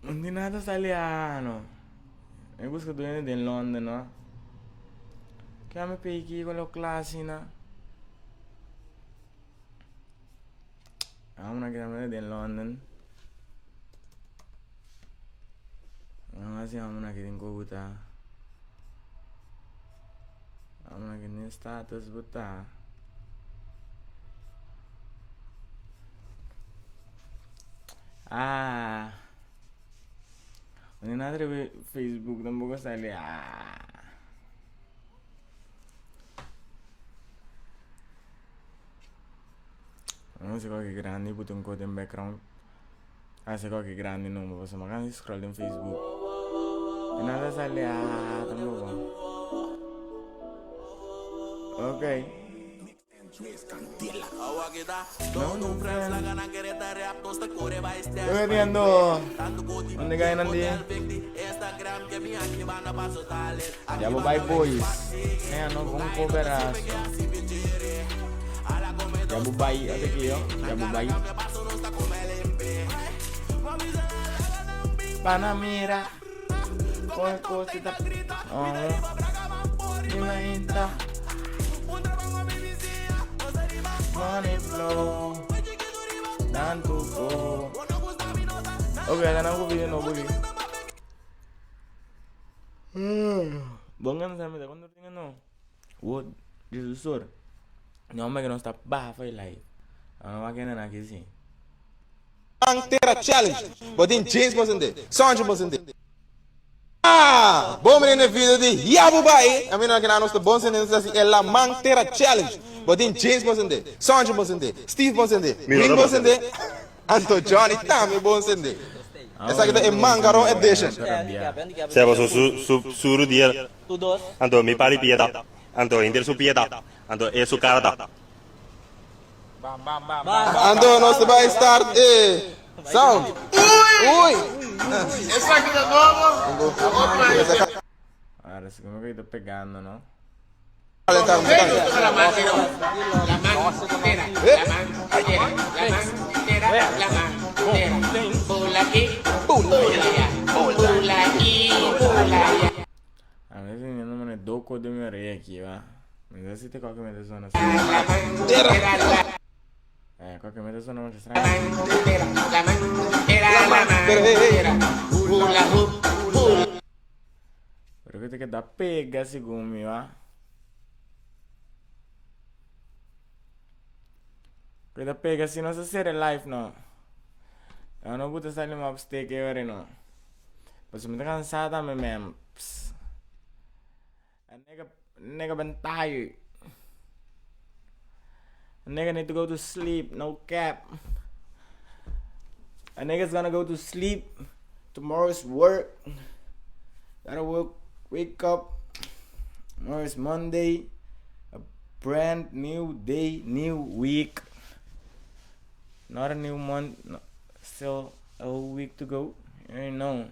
No tin nada sali a no. Mi buska tur hende den London no. Ke ami peki ku lo klasi na. Amo na keda mi den London. No asi amo na keda buta. Amo na keda status buta. Ah. No nada de Facebook tampoco sale. Ah. No sé qué grande, put un code en background. Ah, sé qué grande no, me pasa más scroll en Facebook. Y nada sale. Ah, tampoco. Ok. No, no, friend. Estoy viendo. ¿Dónde caen Andy? Ya bye boys. No con coberazo. Ya bye, ate que yo. Ya bye. Panamera. Con cosita. Oh. Imagina. Money flow. Tanto go. Ok, ganamos video no voy. Bongan sa mi cuando tenga no. Wo Jesus No me que no está baja live. No va a quedar aquí sí. Pantera Challenge. But then James wasn't there. Sandra wasn't there. Ah, bom in de video di Yabu Bai. I mean, I can announce the bonds in the La Mantera Challenge. But then James wasn't there. Sandra wasn't there. Steve wasn't there. Ming wasn't there. Anto Johnny Tammy wasn't there. Essa aqui é Mangaro Edition. Sebo su su su suru dia. Anto mi pari pieta. Anto inter su pieta. Anto e su carta. Anto nós vai start sound. Ui! Esse aqui é novo. Ahora sí como que está pegando, ¿no? La mantera, la mantera, la mantera, bola aquí, bola allá, bola aquí, bola allá. A veces no me doco de mi oreja aquí, va. Mi ta si te koke mi ta zona Eh, koke mi ta zona masha straño. Pero ke te keda pega segun mi wa. Keda pega si nos a sere live no. Eu no buta sali mop steak e ora no. Pasobra mi ta cansá tambe man. Pss. A nigga, nigga been tired. A nigga need to go to sleep, no cap. A nigga's gonna go to sleep. Tomorrow is work. Gotta work, wake up. Tomorrow is Monday. A brand new day, new week. Not a new month. No, still a whole week to go. You know.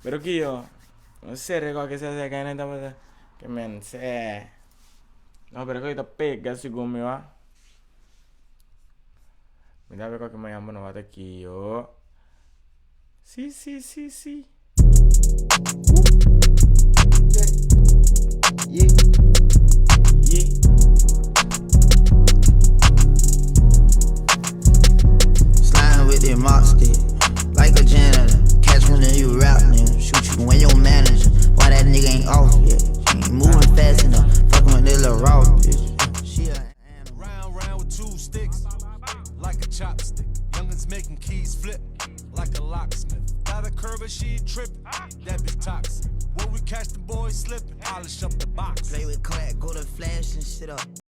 Pero kiyo, no sere cualke sea sea kende tabata ke men se. No, pero koe ta pega segun mi wa. Mi ta ve cualke mañana no wata kiyo. Si, si, si, si. Yeah. Yeah. Sliding with the mop stick, like a janitor. Catch one of you rap nigga, shoot you when your manager. Why that nigga ain't off yet? She ain't moving fast enough. Fucking with this little raw bitch. She a Round, round with two sticks, like a chopstick. Youngins making keys flip, like a locksmith. Got a curve and she trippin', that bitch toxic. When we catch the boys slipping, polish up the box. Play with clack, go to flash and shit up.